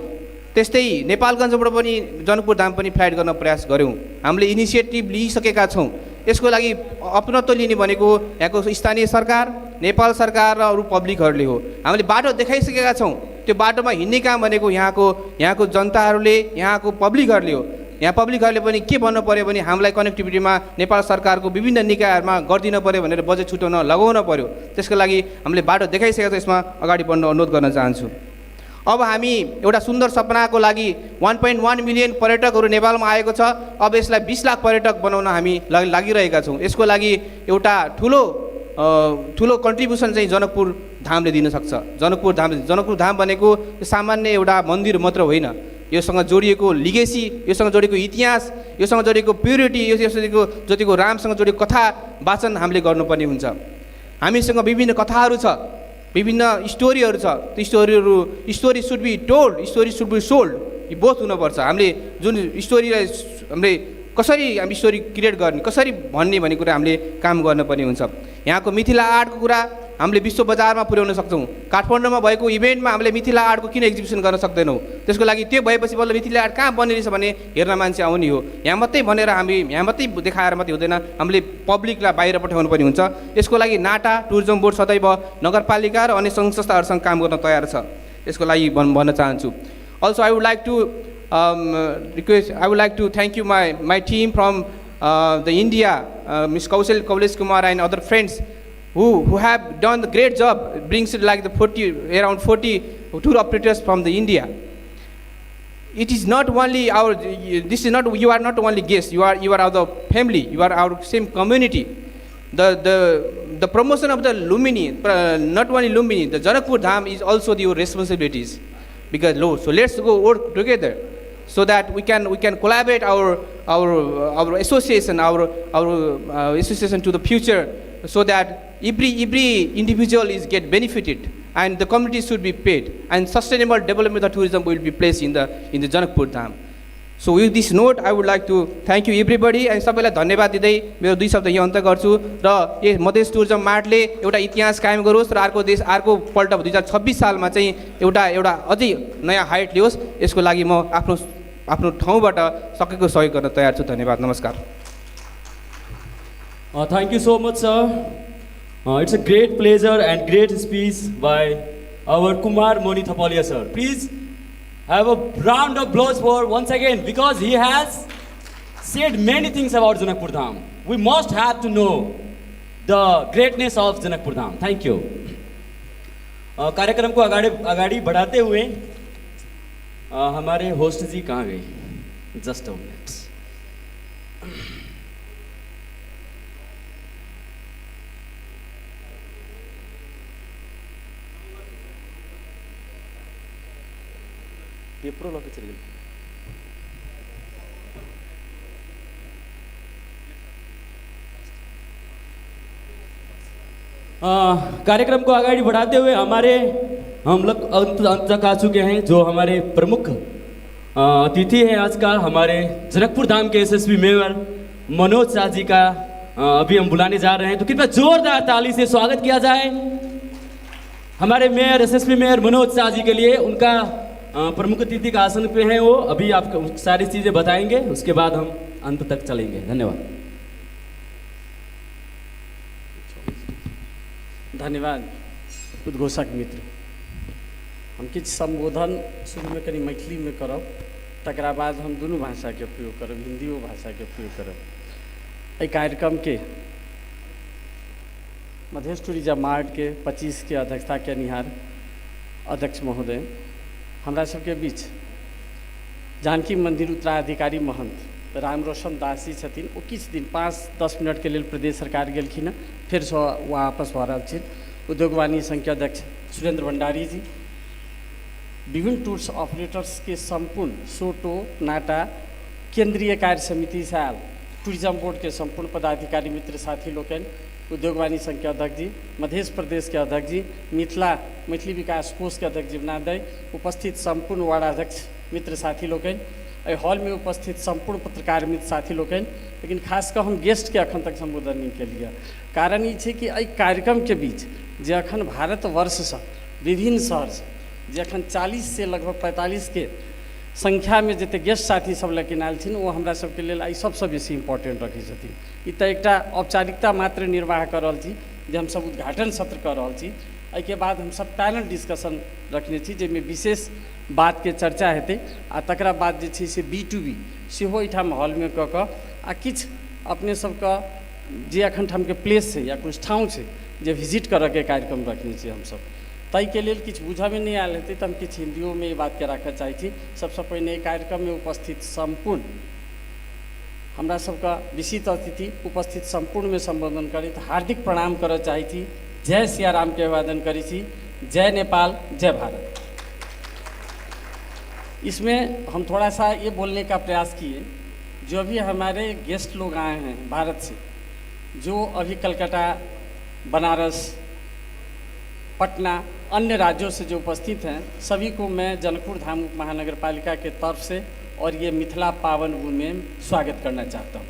त्यस्तै नेपालगञ्जबाट पनि जनकपुर धाम पनि फ्लाइट गर्न प्रयास गऱ्यौँ। हामीले इनिसिएटिभ लिइसकेका छौँ। यसको लागि अपनत्व लिने भनेको यहाँको स्थानीय सरकार, नेपाल सरकार र अरू पब्लिकहरूले हो। हामीले बाटो देखाइसकेका छौँ। त्यो बाटोमा हिँड्ने काम भनेको यहाँको जनताहरूले, यहाँको पब्लिकहरूले हो। यहाँ पब्लिकहरूले पनि के भन्नु पऱ्यो भने हामीलाई कनेक्टिभिटीमा नेपाल सरकारको विभिन्न निकायहरूमा गरिदिनु पऱ्यो भनेर बजेट छुट्याउन लगाउन पऱ्यो। त्यसको लागि हामीले बाटो देखाइसकेका छौँ। यसमा अगाडि बढ्न अनुरोध गर्न चाहन्छु। अब हामी एउटा सुन्दर सपनाको लागि 1.1 मिलियन पर्यटकहरू नेपालमा आएको छ। अब यसलाई 20 लाख पर्यटक बनाउन हामी लागिरहेका छौँ। यसको लागि एउटा ठुलो कन्ट्रिब्युसन चाहिँ जनकपुर धामले दिन सक्छ। जनकपुर धाम भनेको सामान्य एउटा मन्दिर मात्र होइन। योसँग जोडिएको लिगेसी, योसँग जोडिएको इतिहास, योसँग जोडिएको प्युरिटी, योसँग जोडिएको रामसँग जोडिएको कथा वाचन हामीले गर्नुपर्ने हुन्छ। हामीसँग विभिन्न कथाहरू छ, विभिन्न स्टोरीहरू छ। त्यो story should be told, story should be sold. यी बोथ हुनुपर्छ। हामीले जुन स्टोरीलाई हामीले कसरी हामी स्टोरी क्रिएट गर्ने, कसरी भन्ने भन्ने कुरा हामीले काम गर्नुपर्ने हुन्छ। यहाँको मिथिला आर्टको कुरा हामीले विश्व बजारमा पुर्याउन सक्छौँ। काठमाडौँमा भएको इभेन्टमा हामीले मिथिला आर्टको किन एक्जिबिसन गर्न सक्दैनौँ? त्यसको लागि त्यो भएपछि बल्ल मिथिला आर्ट कहाँ बन्ने रहेछ भने हेर्न मान्छे आउने हो। यहाँ मात्रै भनेर यहाँ मात्रै देखाएर मात्रै हुँदैन, हामीले पब्लिकलाई बाहिर पठाउनु पर्ने हुन्छ। यसको लागि नाटा टुरिज्म बोर्ड सदैव नगरपालिका र अन्य सङ्घ संस्थाहरूसँग काम गर्न तयार छ। यसको लागि भन्न चाहन्छु। Also I would like to I would like to thank you my team from the India, Ms. Kaulesh Kumar and other friends who have done the great job. Brings it like around 40 tour operators from the India. It is not only you are not only guests, you are our family, you are our same community. The promotion of the Lumini, not only Lumini, the Janakpur Dham is also your responsibilities. So let's go work together, so that we can collaborate our association, our association to the future, so that every individual is get benefited and the community should be paid, and sustainable development of tourism will be placed in the Janakpur Dham. So with this note, I would like to thank you everybody, and सबैलाई धन्यवाद दिँदै मेरो 2 शब्द यहाँ अन्त गर्छु र यो मधेस टुरिज्म मार्टले एउटा इतिहास कायम गरोस् र अर्को पल्ट 2026 सालमा चाहिँ एउटा अझै नयाँ हाइट लियोस्। यसको लागि म आफ्नो ठाउँबाट सकेको सहयोग गर्न तयार छु। धन्यवाद, नमस्कार। Thank you so much, sir. It's a great pleasure and great speech by our Kumar Moni Thapalia, sir. Please have a round of applause for once again, because he has said many things about Janakpur Dham. We must have to know the greatness of Janakpur Dham. Thank you. कार्यक्रम को आगाड़ी बढ़ाते हुए हमारे host जी कहाँ गए? Just a minute. पेपरों लगे चल गए। कार्यक्रम को आगे बढ़ाते हुए हम लोग अंत तक आ चुके हैं। जो हमारे प्रमुख अतिथि हैं आज का, हमारे जनकपुर धाम के एसएसपी मेयर मनोज शाह जी का अभी हम बुलाने जा रहे हैं। तो कृपया जोरदार ताली से स्वागत किया जाए हमारे mayor, SSP mayor Manoj Shah ji के लिए। उनका प्रमुख अतिथि का आसन पे हैं वो, अभी आपको सारी चीज़ें बताएंगे, उसके बाद हम अंत तक चलेंगे। धन्यवाद। धन्यवाद उद्घोषक मित्र। हम किछु संबोधन शुरू में कनी मैथिली में करब, तकरा बाद हम दुनू भाषा के उपयोग करब, हिंदियो भाषा के उपयोग करब। एहि कार्यक्रम के मधेश टूरिज्म मार्ट के 25 के अध्यक्षता के निहार अध्यक्ष महोदय, हमरा सबके बीच जानकी मंदिर उत्तराधिकारी महंत राम रोशन दास जी छथिन। ओ किछु दिन 5-10 मिनट के लेल प्रदेश सरकार गेलखिन हँ, फिर से वापस भऽ रहल छथिन। उद्योग वाणिज्य संघ के अध्यक्ष सुरेंद्र भंडारी जी, विभिन्न टूर्स ऑपरेटर्स के संपूर्ण सोटो नाटा केंद्रीय कार्य समिति से आयल टूरिज्म बोर्ड के संपूर्ण पदाधिकारी मित्र साथी लोकनि, उद्योग वाणिज्य संघ के अध्यक्ष जी, मध्य प्रदेश के अध्यक्ष जी, मैथिली विकास कोष के अध्यक्ष जीवनादय, उपस्थित संपूर्ण वार्डाध्यक्ष मित्र साथी लोकनि, एहि हॉल में उपस्थित संपूर्ण पत्रकार मित्र साथी लोकनि, लेकिन खास कऽ हम गेस्ट के अखन तक संबोधन नहीं केलिए। कारण ई छै कि एहि कार्यक्रम के बीच जे अखन भारतवर्ष से विभिन्न शहर से जे अखन 40 से लगभग 45 के संख्या में जते गेस्ट साथी सब लेकिन आयल छथिन, वो हमरा सबके लेल आई सबसे बेसी इम्पोर्टेंट रखै छथिन। ई तऽ एकटा औपचारिकता मात्र निर्वाह कर रहल छी जे हम सब उद्घाटन सत्र कर रहल छी। एहि के बाद हम सब पैनल डिस्कशन रखने छी जाहिमे विशेष बात के चर्चा हेतै आ तकरा बाद जे छै से B2B सेहो एहिठाम हॉल में कऽ कऽ आ किछु अपने सबके जे एखन ठाम के प्लेस छै या किछु ठाउँ छै जे विजिट करऽ के कार्यक्रम रखने छी हम सब। ताहि के लेल किछु बुझऽ में नहीं आयल हेतै तऽ हम किछु हिंदियों में ई बात के राखऽ चाहै छी। सबसे पहिने कार्यक्रम में उपस्थित संपूर्ण हमरा सबका विशिष्ट अतिथि उपस्थित संपूर्ण में संबोधन करैत हार्दिक प्रणाम करऽ चाहै छी। जय सिया राम के अभिवादन करै छी। जय नेपाल, जय भारत। इसमें हम थोड़ा सा ये बोलने का प्रयास किए, जो अभी हमारे गेस्ट लोग आए हैं भारत से, जो अभी कलकत्ता, बनारस, पटना, अन्य राज्यों से जो उपस्थित हैं, सभी को मैं जनकपुर धाम उप महानगर पालिका के तरफ से और ये मिथिला पावन भूमि में स्वागत करना चाहता हूँ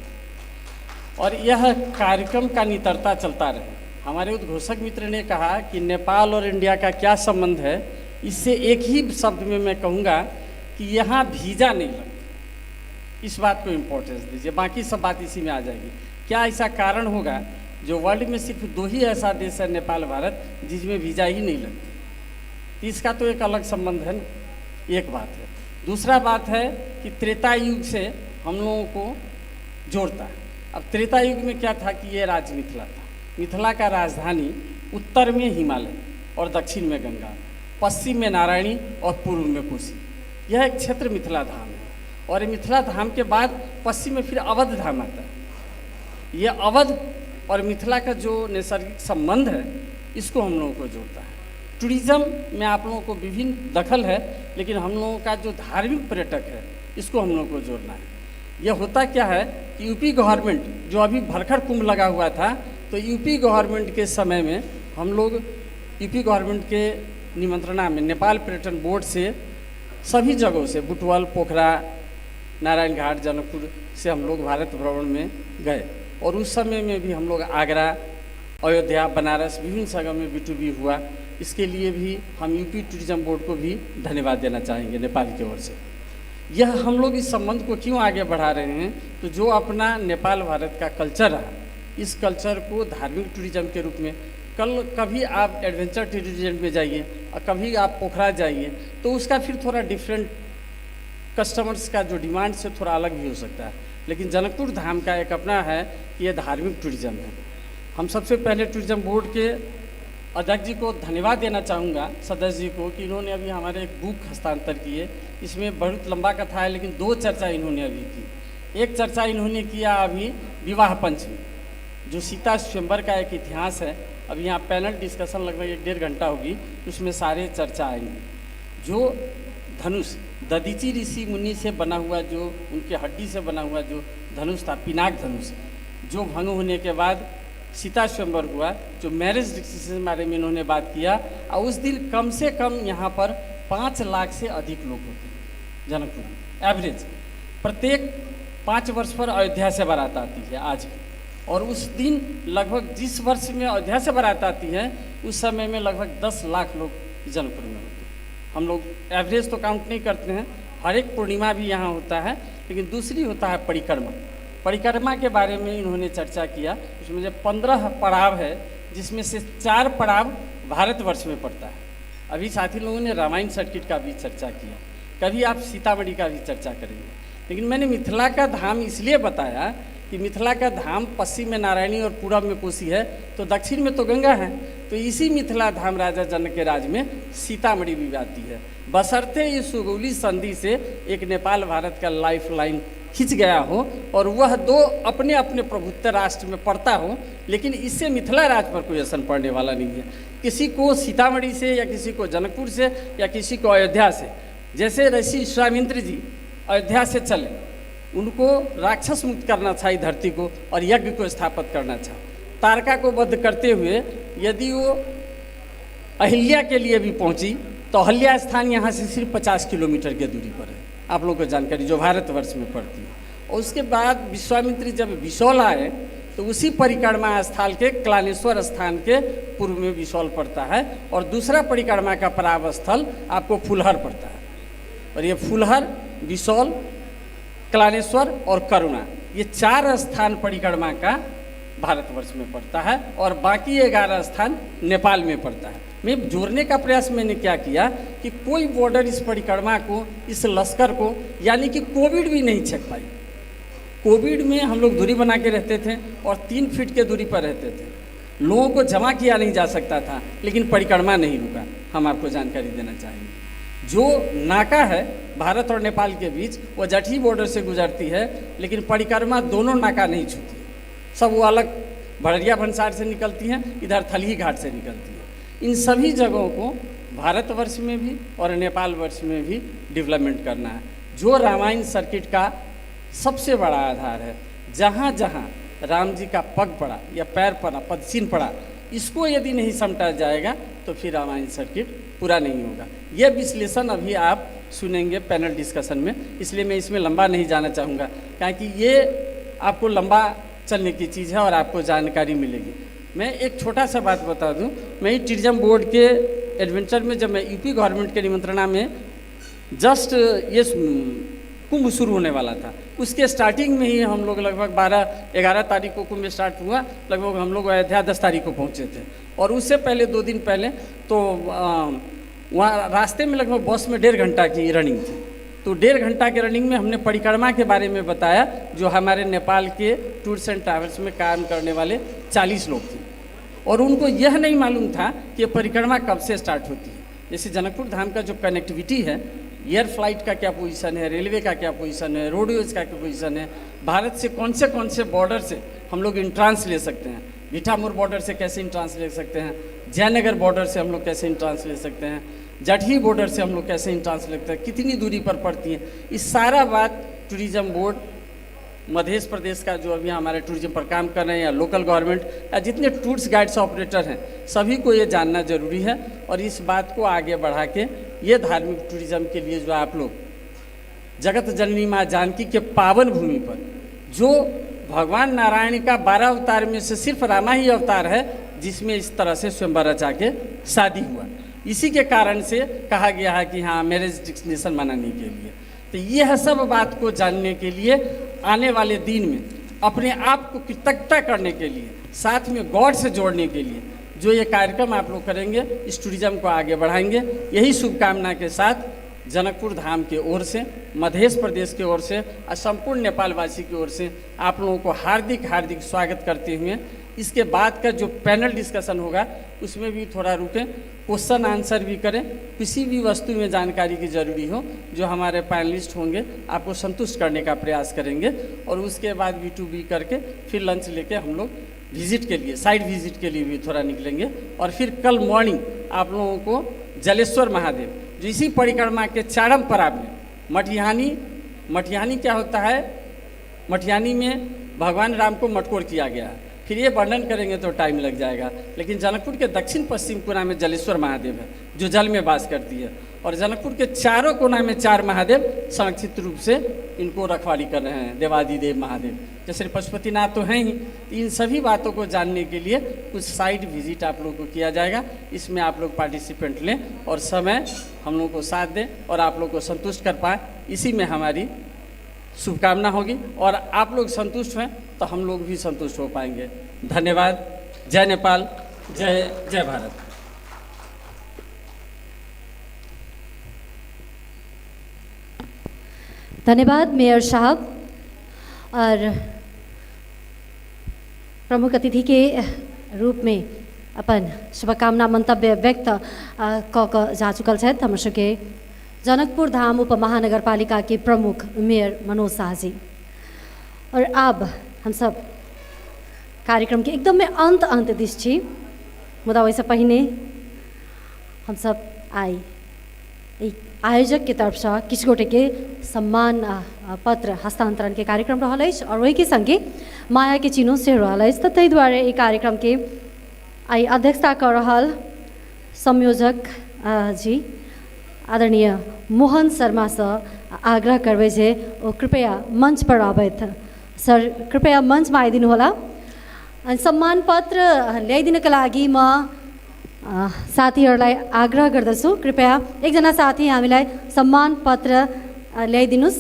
और यह कार्यक्रम का निरंतरता चलता रहे। हमारे उद्घोषक मित्र ने कहा कि नेपाल और इंडिया का क्या संबंध है, इससे एक ही शब्द में मैं कहूँगा कि यहाँ वीज़ा नहीं लगता। इस बात को इम्पोर्टेंस दीजिए, बाकी सब बात इसी में आ जाएगी। क्या ऐसा कारण होगा जो वर्ल्ड में सिर्फ 2 ही ऐसा देश है नेपाल भारत जिसमें वीज़ा ही नहीं लगती? इसका तो एक अलग संबंध है ना, एक बात है। दूसरा बात है कि त्रेता युग से हम लोगों को जोड़ता है। अब त्रेता युग में क्या था कि ये राज्य मिथिला था। मिथिला का राजधानी उत्तर में हिमालय और दक्षिण में गंगा, पश्चिम में नारायणी और पूर्व में कोसी, यह एक क्षेत्र मिथिला धाम है। और मिथिला धाम के बाद पश्चिम में फिर अवध धाम आता है। ये अवध और मिथिला का जो नैसर्गिक संबंध है, इसको हम लोगों को जोड़ता है। टूरिज्म में आप लोगों को विभिन्न दखल है, लेकिन हम लोगों का जो धार्मिक पर्यटक है, इसको हम लोगों को जोड़ना है। यह होता क्या है कि यूपी गवर्नमेंट जो अभी भरखड़ कुंभ लगा हुआ था, तो यूपी गवर्नमेंट के समय में हम लोग यूपी गवर्नमेंट के निमंत्रणा में नेपाल पर्यटन बोर्ड से सभी जगहों से बुटवल, पोखरा, नारायण घाट, जनकपुर से हम लोग भारत भ्रमण में गए। और उस समय में भी हम लोग आगरा, अयोध्या, बनारस, विभिन्न जगह में B2B हुआ। इसके लिए भी हम यूपी टूरिज्म बोर्ड को भी धन्यवाद देना चाहेंगे नेपाल की ओर से। यह हम लोग इस संबंध को क्यों आगे बढ़ा रहे हैं, तो जो अपना नेपाल भारत का कल्चर है, इस कल्चर को धार्मिक टूरिज्म के रूप में कभी आप एडवेंचर टूरिज्म में जाइए और कभी आप पोखरा जाइए, तो उसका फिर थोड़ा डिफरेंट कस्टमर्स का जो डिमांड से थोड़ा अलग भी हो सकता है। लेकिन जनकपुर धाम का एक अपना है कि यह धार्मिक टूरिज्म है। हम सबसे पहले टूरिज्म बोर्ड के अध्यक्ष जी को धन्यवाद देना चाहूँगा, सदस्य जी को, कि इन्होंने अभी हमारे एक बुक हस्तांतर किए। इसमें बहुत लंबा कथा है, लेकिन 2 चर्चा इन्होंने अभी की। एक चर्चा इन्होंने किया अभी विवाह पंचमी, जो सीता स्वयंवर का एक इतिहास है। अभी यहाँ पैनल डिस्कशन लगभग 1-1.5 घंटा होगी, उसमें सारे चर्चा आएंगे। जो धनुष दधीचि ऋषि मुनि से बना हुआ, जो उनके हड्डी से बना हुआ जो धनुष था, पिनाक धनुष, जो भंग होने के बाद सीता स्वयंवर हुआ, जो मैरिज डिस्कशन के बारे में इन्होंने बात किया। और उस दिन कम से कम यहाँ पर 5 लाख से अधिक लोग होते हैं जनकपुर में, एवरेज। प्रत्येक 5 वर्ष पर अयोध्या से बारात आती है आज भी। और उस दिन लगभग जिस वर्ष में अयोध्या से बारात आती है, उस समय में लगभग 10 लाख लोग जनकपुर में होते हैं। हम लोग एवरेज तो काउंट नहीं करते हैं, हर एक पूर्णिमा भी यहाँ होता है। लेकिन दूसरी होता है परिक्रमा। परिक्रमा के बारे में इन्होंने चर्चा किया। उसमें जो 15 पड़ाव है, जिसमें से 4 पड़ाव भारतवर्ष में पड़ता है। अभी साथी लोगों ने रामायण सर्किट का भी चर्चा किया, कभी आप सीतामढ़ी का भी चर्चा करेंगे। लेकिन मैंने मिथिला का धाम इसलिए बताया कि मिथिला का धाम पश्चिम में नारायणी और पूरब में कोसी है, तो दक्षिण में तो गंगा है। तो इसी मिथिला धाम राजा जनक के राज में सीतामढ़ी भी आती है, बशर्ते ये सुगौली संधि से एक नेपाल भारत का लाइफ लाइन खिंच गया हो और वह दो अपने अपने प्रभुत्व राष्ट्र में पड़ता हो, लेकिन इससे मिथिला राज पर कोई असर पड़ने वाला नहीं है। किसी को सीतामढ़ी से या किसी को जनकपुर से या किसी को अयोध्या से, जैसे ऋषि विश्वामित्र जी अयोध्या से चले, उनको राक्षस मुक्त करना था धरती को और यज्ञ को स्थापित करना था। तारका को वध करते हुए यदि वो अहिल्या के लिए भी पहुंची तो अहिल्या स्थान यहाँ से सिर्फ 50 किलोमीटर की दूरी पर है, आप लोगों को जानकारी जो भारतवर्ष में पड़ती है। और उसके बाद विश्वामित्री जब बिसौल आए तो उसी परिक्रमा स्थल के क्लानेश्वर स्थान के पूर्व में बिसौल पड़ता है, और दूसरा परिक्रमा का प्रारंभ स्थल आपको फुलहर पड़ता है। और ये फुलहर, बिसौल, क्लानेश्वर और करुणा, ये 4 स्थान परिक्रमा का भारतवर्ष में पड़ता है और बाकी 11 स्थान नेपाल में पड़ता है। मैं जोड़ने का प्रयास मैंने क्या किया कि कोई बॉर्डर इस परिक्रमा को, इस लश्कर को, यानी कि कोविड भी नहीं छेक पाई। कोविड में हम लोग दूरी बना के रहते थे और 3 फीट के दूरी पर रहते थे, लोगों को जमा किया नहीं जा सकता था, लेकिन परिक्रमा नहीं रुका। हम आपको जानकारी देना चाहेंगे, जो नाका है भारत और नेपाल के बीच, वो जठी बॉर्डर से गुजरती है, लेकिन परिक्रमा दोनों नाका नहीं छूती है। सब वो अलग भड़रिया भंसार से निकलती हैं, इधर थलही घाट से निकलती है। इन सभी जगहों को भारतवर्ष में भी और नेपाल वर्ष में भी डेवलपमेंट करना है, जो रामायण सर्किट का सबसे बड़ा आधार है। जहाँ जहाँ राम जी का पग पड़ा या पैर पड़ा, पदचिन्ह पड़ा, इसको यदि नहीं समटा जाएगा तो फिर रामायण सर्किट पूरा नहीं होगा। यह विश्लेषण अभी आप सुनेंगे पैनल डिस्कशन में, इसलिए मैं इसमें लंबा नहीं जाना चाहूँगा, क्योंकि ये आपको लंबा चलने की चीज़ है और आपको जानकारी मिलेगी। मैं एक छोटा सा बात बता दूं, मैं टूरिज्म बोर्ड के एडवेंचर में, जब मैं यूपी गवर्नमेंट के निमंत्रणा में जस्ट ये कुंभ शुरू होने वाला था, उसके स्टार्टिंग में ही हम लोग लगभग 12-11 तारीख को कुंभ स्टार्ट हुआ, लगभग हम लोग अयोध्या 10 तारीख को पहुँचे थे। और उससे पहले 2 दिन पहले तो वहाँ रास्ते में लगभग बस में 1.5 घंटा की रनिंग थी। तो 1.5 घंटा के रनिंग में हमने परिक्रमा के बारे में बताया, जो हमारे नेपाल के टूर्स एंड ट्रैवल्स में काम करने वाले 40 लोग थे, और उनको यह नहीं मालूम था कि परिक्रमा कब से स्टार्ट होती है। जैसे जनकपुर धाम का जो कनेक्टिविटी है, एयर फ्लाइट का क्या पोजीशन है, रेलवे का क्या पोजीशन है, रोडवेज का क्या पोजीशन है, भारत से कौन से बॉर्डर से हम लोग इंट्रांस ले सकते हैं, भिठामुर बॉर्डर से कैसे इंट्रांस ले सकते हैं, जयनगर बॉर्डर से हम लोग कैसे इंट्रांस ले सकते हैं, जटही बॉर्डर से हम लोग कैसे इंट्रांस लेते हैं, कितनी दूरी पर पड़ती है, इस सारा बात टूरिज्म बोर्ड मध्य प्रदेश का जो अभी हमारे टूरिज्म पर काम कर रहे हैं, या लोकल गवर्नमेंट या जितने टूर्स गाइड्स ऑपरेटर हैं, सभी को ये जानना जरूरी है। और इस बात को आगे बढ़ा के ये धार्मिक टूरिज्म के लिए जो आप लोग जगत जननी माँ जानकी के पावन भूमि पर, जो भगवान नारायण का 12 अवतार में से सिर्फ रामा ही अवतार है जिसमें इस तरह से स्वयंवर रचा के शादी हुआ, इसी के कारण से कहा गया है कि हाँ मैरिज डेस्टिनेशन मनाने के लिए। तो यह सब बात को जानने के लिए, आने वाले दिन में अपने आप को कृतज्ञता करने के लिए, साथ में गॉड से जोड़ने के लिए जो ये कार्यक्रम आप लोग करेंगे, इस टूरिज्म को आगे बढ़ाएंगे। यही शुभकामना के साथ जनकपुर धाम की ओर से, मध्य प्रदेश की ओर से और संपूर्ण नेपालवासी की ओर से आप लोगों को हार्दिक हार्दिक स्वागत करते हुए, इसके बाद का जो पैनल डिस्कशन होगा उसमें भी थोड़ा रुकें, क्वेश्चन आंसर भी करें, किसी भी वस्तु में जानकारी की ज़रूरी हो जो हमारे पैनलिस्ट होंगे आपको संतुष्ट करने का प्रयास करेंगे। और उसके बाद V2B करके फिर लंच लेके हम लोग विजिट के लिए, साइड विजिट के लिए भी थोड़ा निकलेंगे। और फिर कल मॉर्निंग आप लोगों को जलेश्वर महादेव, जो इसी परिक्रमा के चारम पड़ाव में मटिहानी क्या होता है, मटिहानी में भगवान राम को मटकोर किया गया है, फिर ये वर्णन करेंगे तो टाइम लग जाएगा। लेकिन जनकपुर के दक्षिण पश्चिम कोना में जलेश्वर महादेव है जो जल में वास करती है, और जनकपुर के चारों कोना में 4 महादेव संरक्षित रूप से इनको रखवाली कर रहे हैं, देवादिदेव महादेव, जैसे पशुपतिनाथ तो हैं ही। इन सभी बातों को जानने के लिए कुछ साइड विजिट आप लोगों को किया जाएगा, इसमें आप लोग पार्टिसिपेंट लें और समय हम लोगों को साथ दें और आप लोग को संतुष्ट कर पाए, इसी में हमारी शुभकामना होगी। और आप लोग संतुष्ट हैं तो हम लोग भी संतुष्ट हो पाएंगे। धन्यवाद। जय नेपाल, जय भारत। धन्यवाद मेयर साहब। और प्रमुख अतिथि के रूप में अपन शुभकामना मंतव्य व्यक्त क जा चुकल है हमर सबके जनकपुर धाम उप महानगरपालिका के प्रमुख मेयर मनोज शाह जी। और अब हम सब कार्यक्रम के एकदम में अंत दिस छी, मुदा वैसे पहिने हम सब आई आयोजक के तरफ से किछु गोटे के सम्मान पत्र हस्तांतरण के कार्यक्रम रहल अछि और वही के संगे माया के चिन्हो से रहल अछि। ताहि दुआरे ई कार्यक्रम के आई अध्यक्षता कर रहल संयोजक जी आदरणीय मोहन शर्मा से आग्रह करबे जे ओ कृपया मंच पर आबैत। सर कृपया मंच में आइदिनु होला। सम्मान पत्र ल्याइदिनका लागि म साथीहरूलाई आग्रह गर्दछु, कृपया एकजना साथी हामीलाई सम्मान पत्र ल्याइदिनुस्।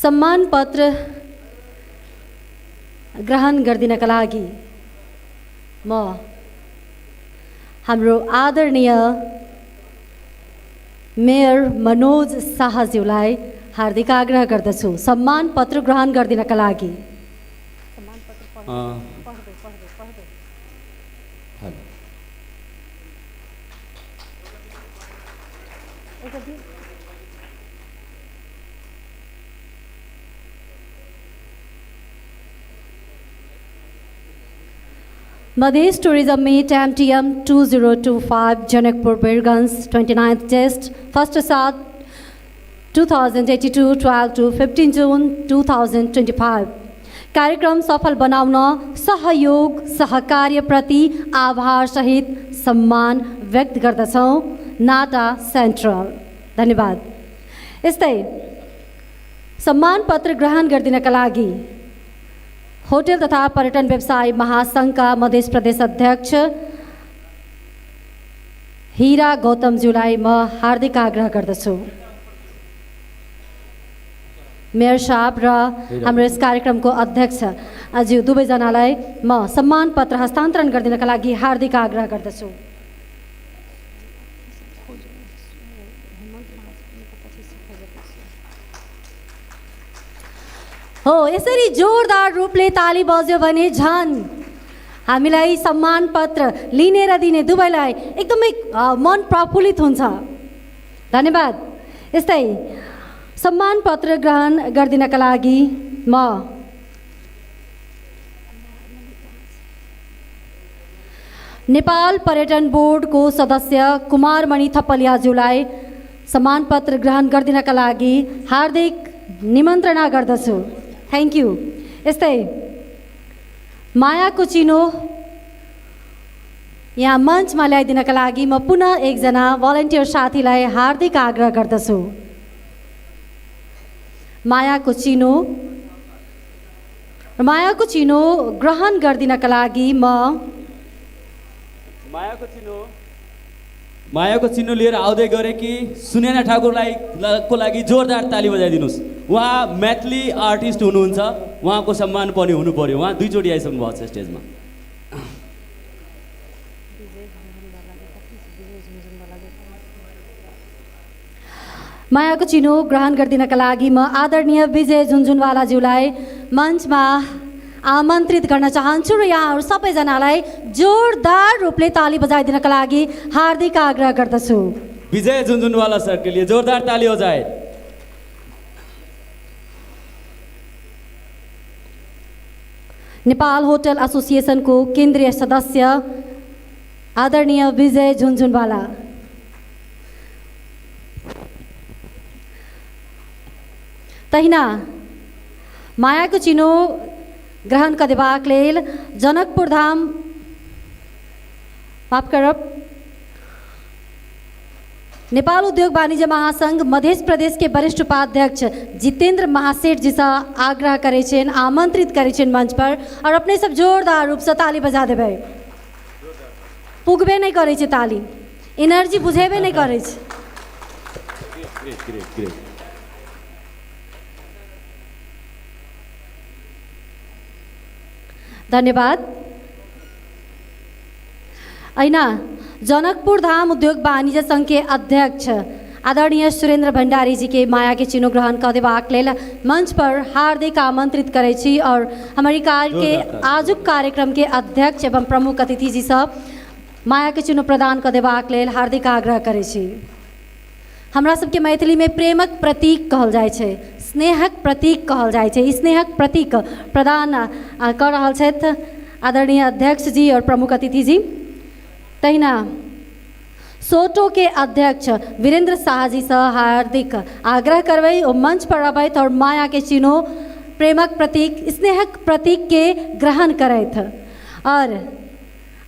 सम्मान पत्र ग्रहण गरिदिनका लागि म हाम्रो आदरणीय मेयर मनोज शाहज्यूलाई हार्दिक आग्रह गर्दछु सम्मान पत्र ग्रहण गरिदिनका लागि। Madhesh tourism meet MTM 2025 Janakpur Birgunj 29th test 1st सात 2082 12 to 15 June 2025। कार्यक्रम सफल बनाउन सहयोग सहकार्य प्रति आभार सहित सम्मान व्यक्त गर्दछौँ नाटा सेन्ट्रल। धन्यवाद। यस्तै सम्मान पत्र ग्रहण गरिदिनका लागि होटल तथा पर्यटन व्यवसाय महासंघका मध्य प्रदेश अध्यक्ष हीरा गौतमज्यूलाई म हार्दिक आग्रह गर्दछु। मेयर साहब र हाम्रो यस कार्यक्रमको अध्यक्ष ज्यू दुवैजनालाई म सम्मान पत्र हस्तान्तरण गरिदिनका लागि हार्दिक आग्रह गर्दछु। हो यसरी जोरदार रूपले ताली बज्यो भने झन् हामीलाई सम्मान पत्र लिने र दिने दुवैलाई एकदमै मन प्रफुल्लित हुन्छ। धन्यवाद। यस्तै सम्मान पत्र ग्रहण गरिदिनका लागि म नेपाल पर्यटन बोर्डको सदस्य कुमारमणि थपलियाज्यूलाई सम्मान पत्र ग्रहण गरिदिनका लागि हार्दिक निमन्त्रणा गर्दछु। Thank you. यस्तै मायाको चिनो यहाँ मञ्चमा ल्याइदिनका लागि म पुनः एकजना भलन्टियर साथीलाई हार्दिक आग्रह गर्दछु। मायाको चिनो ग्रहण गरिदिनका लागि म मायाको चिन्ह लिएर आउँदै गरेकी सुनेना ठाकुरलाई को लागि जोरदार ताली बजाइदिनुहोस्। उहाँ मैथिली आर्टिस्ट हुनुहुन्छ, उहाँको सम्मान पनि हुनु पर्यो। उहाँ दुईचोटि आइसक्नु भएको छ स्टेजमा। मायाको चिनो ग्रहण गरिदिनका लागि म आदरणीय विजय झुनझुनवालाज्यूलाई मञ्चमा आमन्त्रित गर्न चाहन्छु र यहाँहरू सबैजनालाई जोरदार रूपले ताली बजाइदिनका लागि हार्दिक आग्रह गर्दछु। विजय झुनझुनवाला सर के लिए जोरदार ताली हो जाए। नेपाल होटल एसोसिएसनको केन्द्रीय सदस्य आदरणीय विजय झुनझुनवाला। तहिना मायाको चिनो ग्रहण करबाक लेल जनकपुर धाम माफ करब नेपाल उद्योग वाणिज्य महासंघ मध्य प्रदेश के वरिष्ठ उपाध्यक्ष जितेंद्र महासेठ जी से आग्रह करे छेन, आमंत्रित करे छेन मंच पर और अपने सब जोरदार रूप से ताली बजा देबै। पुगबे नहीं करे छे ताली, एनर्जी बुझेबे नहीं करे छे। धन्यवाद। ऐना जनकपुर धाम उद्योग वाणिज्य संघ के अध्यक्ष आदरणीय सुरेंद्र भंडारी जी के माया के चिन्ह ग्रहण कर देबाक लेल मंच पर हार्दिक आमंत्रित करै छी और हमारी के आजुक कार्यक्रम के अध्यक्ष एवं प्रमुख अतिथि जी सब माया के चिन्ह प्रदान कर देबाक लेल हार्दिक आग्रह करै छी। हमरा सबके मैथिली में प्रेमक प्रतीक कहल जाइ छै, स्नेहक प्रतीक कहल जाइ छै। स्नेहक प्रतीक प्रदान कर रहल छथि आदरणीय अध्यक्ष जी और प्रमुख अतिथि जी। तहिना सोटो के अध्यक्ष वीरेंद्र शाह जी से हार्दिक आग्रह करबै और मंच पर अबैत और माया के चिन्ह प्रेमक प्रतीक स्नेहक प्रतीक के ग्रहण करैत और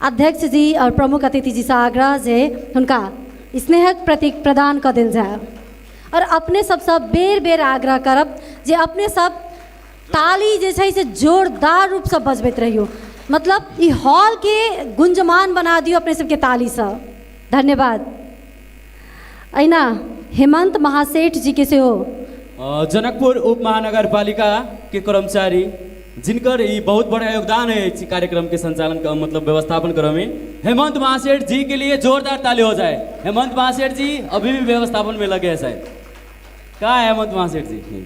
अध्यक्ष जी और प्रमुख अतिथि जी से आग्रह जे हुनका स्नेहक प्रतीक प्रदान कर देल जाए। और अपने सबसे बेर बेर आग्रह करब जे अपने सब ताली जे छै से जोरदार रूप से बजबैत रहियो, मतलब ई हॉल के गुंजमान बना दियो अपने सबके ताली से। धन्यवाद। अहिना हेमंत महासेठ जी के सेहो जनकपुर उप महानगर पालिका के कर्मचारी जिनकर ये बहुत बड़ा योगदान है इस कार्यक्रम के संचालन का मतलब व्यवस्थापन करने में, हेमंत महासेठ जी के लिए जोरदार ताली हो जाए। हेमंत महासेठ जी अभी भी व्यवस्थापन में लगे हैं शायद। कहाँ है हेमंत महासेठ जी?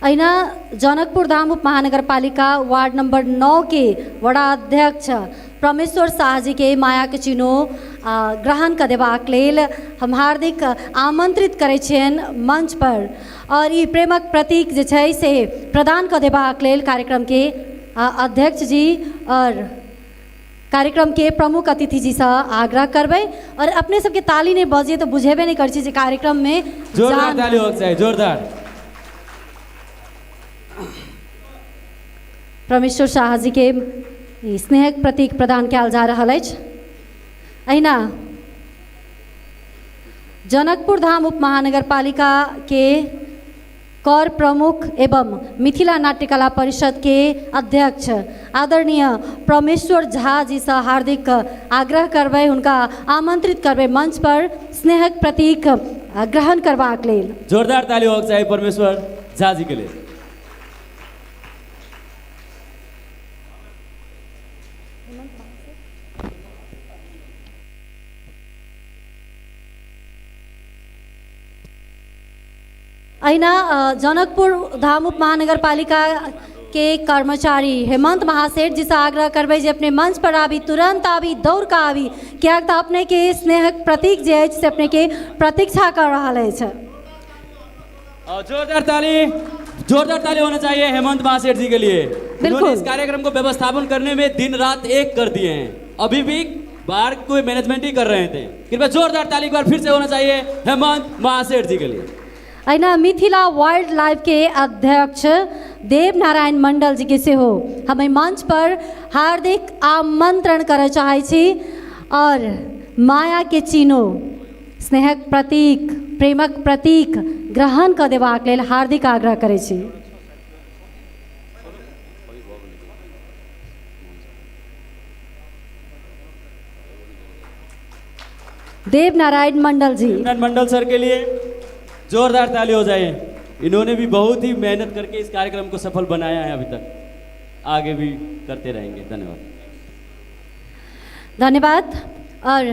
अहिना जनकपुर धाम उप महानगर पालिका वार्ड नंबर 9 के वड़ा अध्यक्ष परमेश्वर शाह जी के माया के चिन्ह ग्रहण कर देबाक लेल हम हार्दिक आमंत्रित करै छियन मंच पर और ये प्रेमक प्रतीक जे छै से प्रदान कर देबाक लेल कार्यक्रम के अध्यक्ष जी और कार्यक्रम के प्रमुख अतिथि जी से आग्रह करबै। और अपने सबके ताली नहीं बजे तो बुझेबे नहीं कर कार्यक्रम में जोरदार ताली हो चाहिए, जोरदार। परमेश्वर शाह जी के स्नेहक प्रतीक प्रदान कयल जा रहल अछि। अहिना जनकपुर धाम उप महानगर पालिका के कर प्रमुख एवं मिथिला नाट्यकला परिषद के अध्यक्ष आदरणीय परमेश्वर झा जी से हार्दिक आग्रह करबै, हुनका आमंत्रित करबै मंच पर स्नेहक प्रतीक ग्रहण करबाक लेल। जोरदार ताली हो चाहिए परमेश्वर झा जी के लिए। अहिना जनकपुर धाम उप महानगर पालिका के कर्मचारी हेमंत महासेठ जी से आग्रह करबै जे अपने मंच पर आबी, तुरंत आबी, दौड़ का आबी, क्या तो अपने के स्नेहक प्रतीक जे से अपने के प्रतीक्षा कर रहा है। जोरदार ताली होना चाहिए हेमंत महासेठ जी के लिए। बिल्कुल इस कार्यक्रम को व्यवस्थापन करने में दिन रात एक कर दिए हैं, अभी भी बाहर कोई मैनेजमेंट ही कर रहे थे। कृपया जोरदार ताली एक बार फिर से होना चाहिए हेमंत महासेठ जी के लिए। अहिना मिथिला वाइल्ड लाइफ के अध्यक्ष देव नारायण मंडल जी के से हो हमें मंच पर हार्दिक आमंत्रण करे चाहे छी और माया के चिन्ह स्नेहक प्रतीक प्रेमक प्रतीक ग्रहण कर देबाक लेल हार्दिक आग्रह करे छी। देव नारायण मंडल जी, मंडल सर के लिए जोरदार ताली हो जाए। इन्होंने भी बहुत ही मेहनत करके इस कार्यक्रम को सफल बनाया है, अभी तक आगे भी करते रहेंगे। धन्यवाद। धन्यवाद। और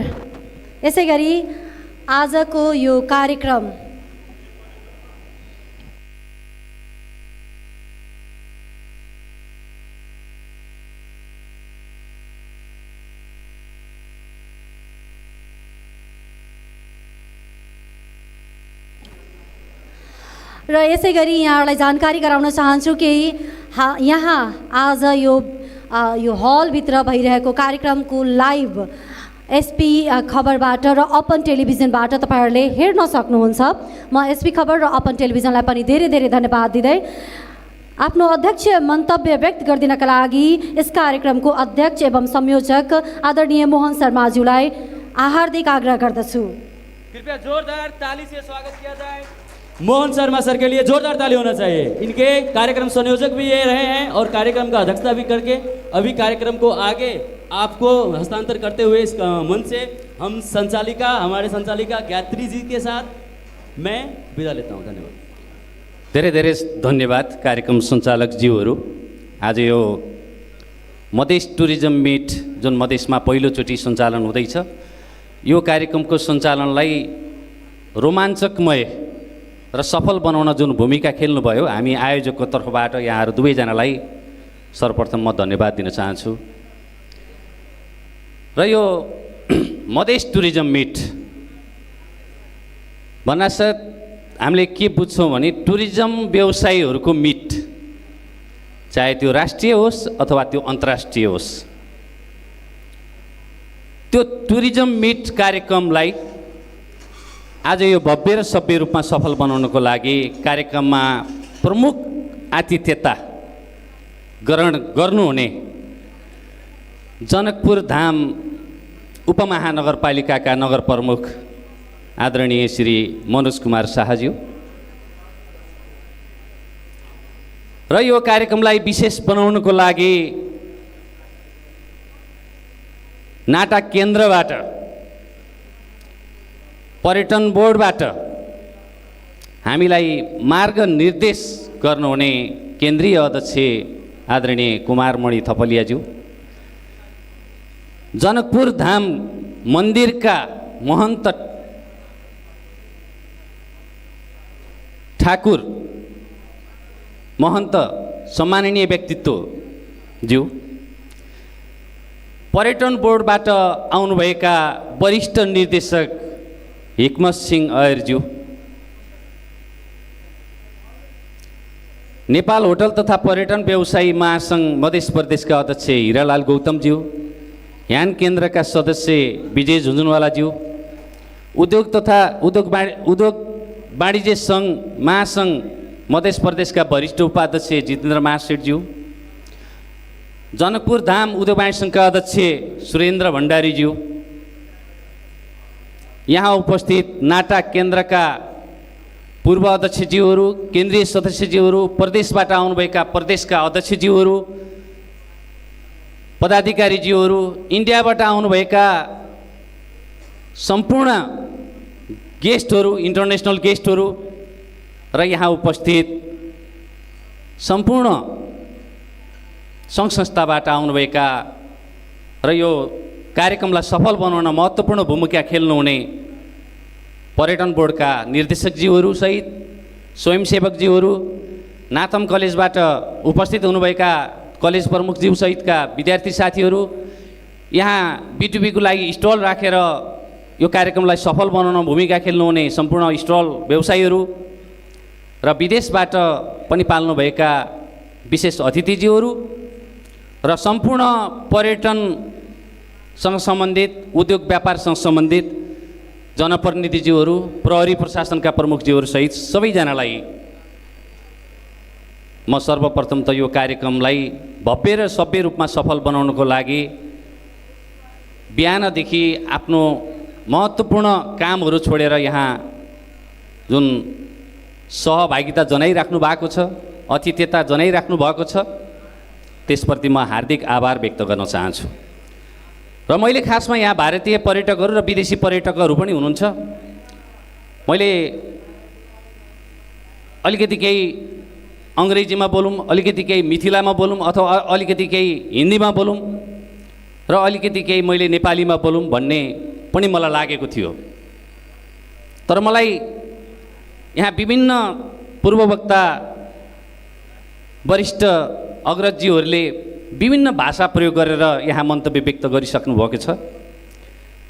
यसै गरी आजको यो कार्यक्रम र यसै गरी यहाँलाई जानकारी गराउन चाहन्छु कि यहाँ आज यो हलभित्र भइरहेको कार्यक्रमको लाइभ एसपी खबरबाट र अपन टेलिभिजनबाट तपाईहरुले हेर्न सक्नुहुन्छ। म एसपी खबर र अपन टेलिभिजनलाई पनि धेरै धेरै धन्यवाद दिँदै आफ्नो अध्यक्ष मन्तव्य व्यक्त गरिदिनका लागि यस कार्यक्रमको अध्यक्ष एवं संयोजक आदरणीय मोहन शर्माज्यूलाई हार्दिक आग्रह गर्दछु। कृपया जोरदार ताली से स्वागत किया जाए। मोहन शर्मा सर के लिए जोरदार ताली होना चाहिए। इनके कार्यक्रम संयोजक भी ये रहे हैं और कार्यक्रम का अध्यक्षता भी करके अभी कार्यक्रम को आगे आपको हस्तांतर करते हुए इस मंच से हम संचालिका हमारे संचालिका गायत्री जी के साथ मैं विदा लेता हूँ। धन्यवाद। धेरै धेरै धन्यवाद कार्यक्रम सञ्चालक ज्यूहरू। आज यो मधेस टुरिज्म मिट जुन मधेसमा पहिलोचोटि सञ्चालन हुँदैछ, यो कार्यक्रमको सञ्चालनलाई रोमाञ्चकमय र सफल बनाउन जुन भूमिका खेल्नुभयो, हामी आयोजकको तर्फबाट यहाँहरू दुवैजनालाई सर्वप्रथम म धन्यवाद दिन चाहन्छु। र यो मधेस टुरिज्म मिट भन्नासाथ हामीले के बुझ्छौँ भने टुरिज्म व्यवसायीहरूको मिट, चाहे त्यो राष्ट्रिय होस् अथवा त्यो अन्तर्राष्ट्रिय होस्, त्यो टुरिज्म मिट कार्यक्रमलाई आज यो भव्य र सभ्य रूपमा सफल बनाउनको लागि कार्यक्रममा प्रमुख आतिथ्यता ग्रहण गर्नुहुने जनकपुर धाम उपमहानगरपालिकाका नगर प्रमुख आदरणीय श्री मनोज कुमार शाहज्यू र यो कार्यक्रमलाई विशेष बनाउनको लागि नाटा केन्द्रबाट, पर्यटन बोर्डबाट हामीलाई मार्ग निर्देश गर्नुहुने केन्द्रीय अध्यक्ष आदरणीय कुमारमणि थपलियाज्यू, जनकपुर धाम मन्दिरका महन्त ठाकुर महन्त सम्माननीय व्यक्तित्व ज्यू, पर्यटन बोर्डबाट आउनुभएका वरिष्ठ निर्देशक हिक्मत सिंह अयरज्यू, नेपाल होटल तथा पर्यटन व्यवसायी महासङ्घ मध्य प्रदेशका अध्यक्ष हिरालाल गौतमज्यू, ह्यान केन्द्रका सदस्य विजय झुन्झुनवालाज्यू, उद्योग वाणिज्य सङ्घ महासङ्घ मध्य प्रदेशका वरिष्ठ उपाध्यक्ष जितेन्द्र महासेठज्यू, जनकपुर धाम उद्योग वाणिज्य सङ्घका अध्यक्ष सुरेन्द्र भण्डारीज्यू, यहाँ उपस्थित नाटा केन्द्रका पूर्व अध्यक्षज्यूहरू, केन्द्रीय सदस्यज्यूहरू, प्रदेशबाट आउनुभएका प्रदेशका अध्यक्षज्यूहरू, पदाधिकारीज्यूहरू, इन्डियाबाट आउनुभएका सम्पूर्ण गेस्टहरू, इन्टरनेसनल गेस्टहरू र यहाँ उपस्थित सम्पूर्ण सङ्घ संस्थाबाट आउनुभएका र यो कार्यक्रमलाई सफल बनाउन महत्त्वपूर्ण भूमिका खेल्नुहुने पर्यटन बोर्डका निर्देशकज्यूहरू सहित स्वयंसेवकज्यूहरू, नाथम कलेजबाट उपस्थित हुनुभएका कलेज प्रमुखज्यू सहितका विद्यार्थी साथीहरू, यहाँ B2B को लागि स्टल राखेर यो कार्यक्रमलाई सफल बनाउन भूमिका खेल्नुहुने सम्पूर्ण स्टल व्यवसायीहरू र विदेशबाट पनि पाल्नुभएका विशेष अतिथिज्यूहरू र सम्पूर्ण पर्यटनसँग सम्बन्धित, उद्योग व्यापारसँग सम्बन्धित जनप्रतिनिधिज्यूहरू, प्रहरी प्रशासनका प्रमुखज्यूहरू सहित सबैजनालाई म सर्वप्रथम त यो कार्यक्रमलाई भव्य र सभ्य रूपमा सफल बनाउनको लागि बिहानदेखि आफ्नो महत्त्वपूर्ण कामहरू छोडेर यहाँ जुन सहभागिता जनाइराख्नु भएको छ, आतिथ्यता जनाइराख्नु भएको छ, त्यसप्रति म हार्दिक आभार व्यक्त गर्न चाहन्छु। र मैले खासमा यहाँ भारतीय पर्यटकहरू र विदेशी पर्यटकहरू पनि हुनुहुन्छ। मैले अलिकति केही अङ्ग्रेजीमा बोलौँ, अलिकति केही मिथिलामा बोलौँ अथवा अलिकति केही हिन्दीमा बोलौँ र अलिकति केही मैले नेपालीमा बोलौँ भन्ने पनि मलाई लागेको थियो। तर मलाई यहाँ विभिन्न पूर्ववक्ता वरिष्ठ अग्रजजीहरूले विभिन्न भाषा प्रयोग गरेर यहाँ मन्तव्य व्यक्त गरिसक्नु भएको छ।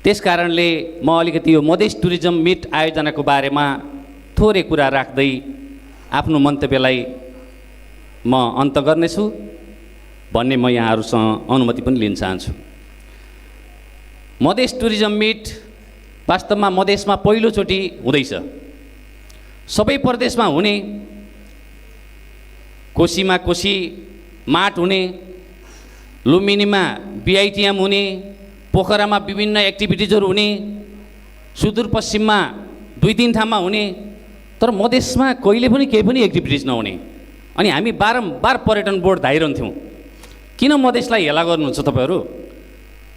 त्यसकारणले म अलिकति यो मधेस टुरिज्म मिट आयोजनाको बारेमा थोरै कुरा राख्दै आफ्नो मन्तव्यलाई म अन्त गर्नेछु भन्ने म यहाँहरूसँग अनुमति पनि लिन चाहन्छु। मधेस टुरिज्म मिट वास्तवमा मधेसमा पहिलोचोटि हुँदैछ। सबै प्रदेशमा हुने, कोशीमा कोशी माट हुने, लुम्बिनीमा बिआइटिएम हुने, पोखरामा विभिन्न एक्टिभिटिजहरू हुने, सुदूरपश्चिममा 2-3 ठाउँमा हुने, तर मधेसमा कहिले पनि केही पनि एक्टिभिटिज नहुने। अनि हामी बारम्बार पर्यटन बोर्ड धाइरहन्थ्यौँ, किन मधेसलाई हेला गर्नुहुन्छ तपाईँहरू?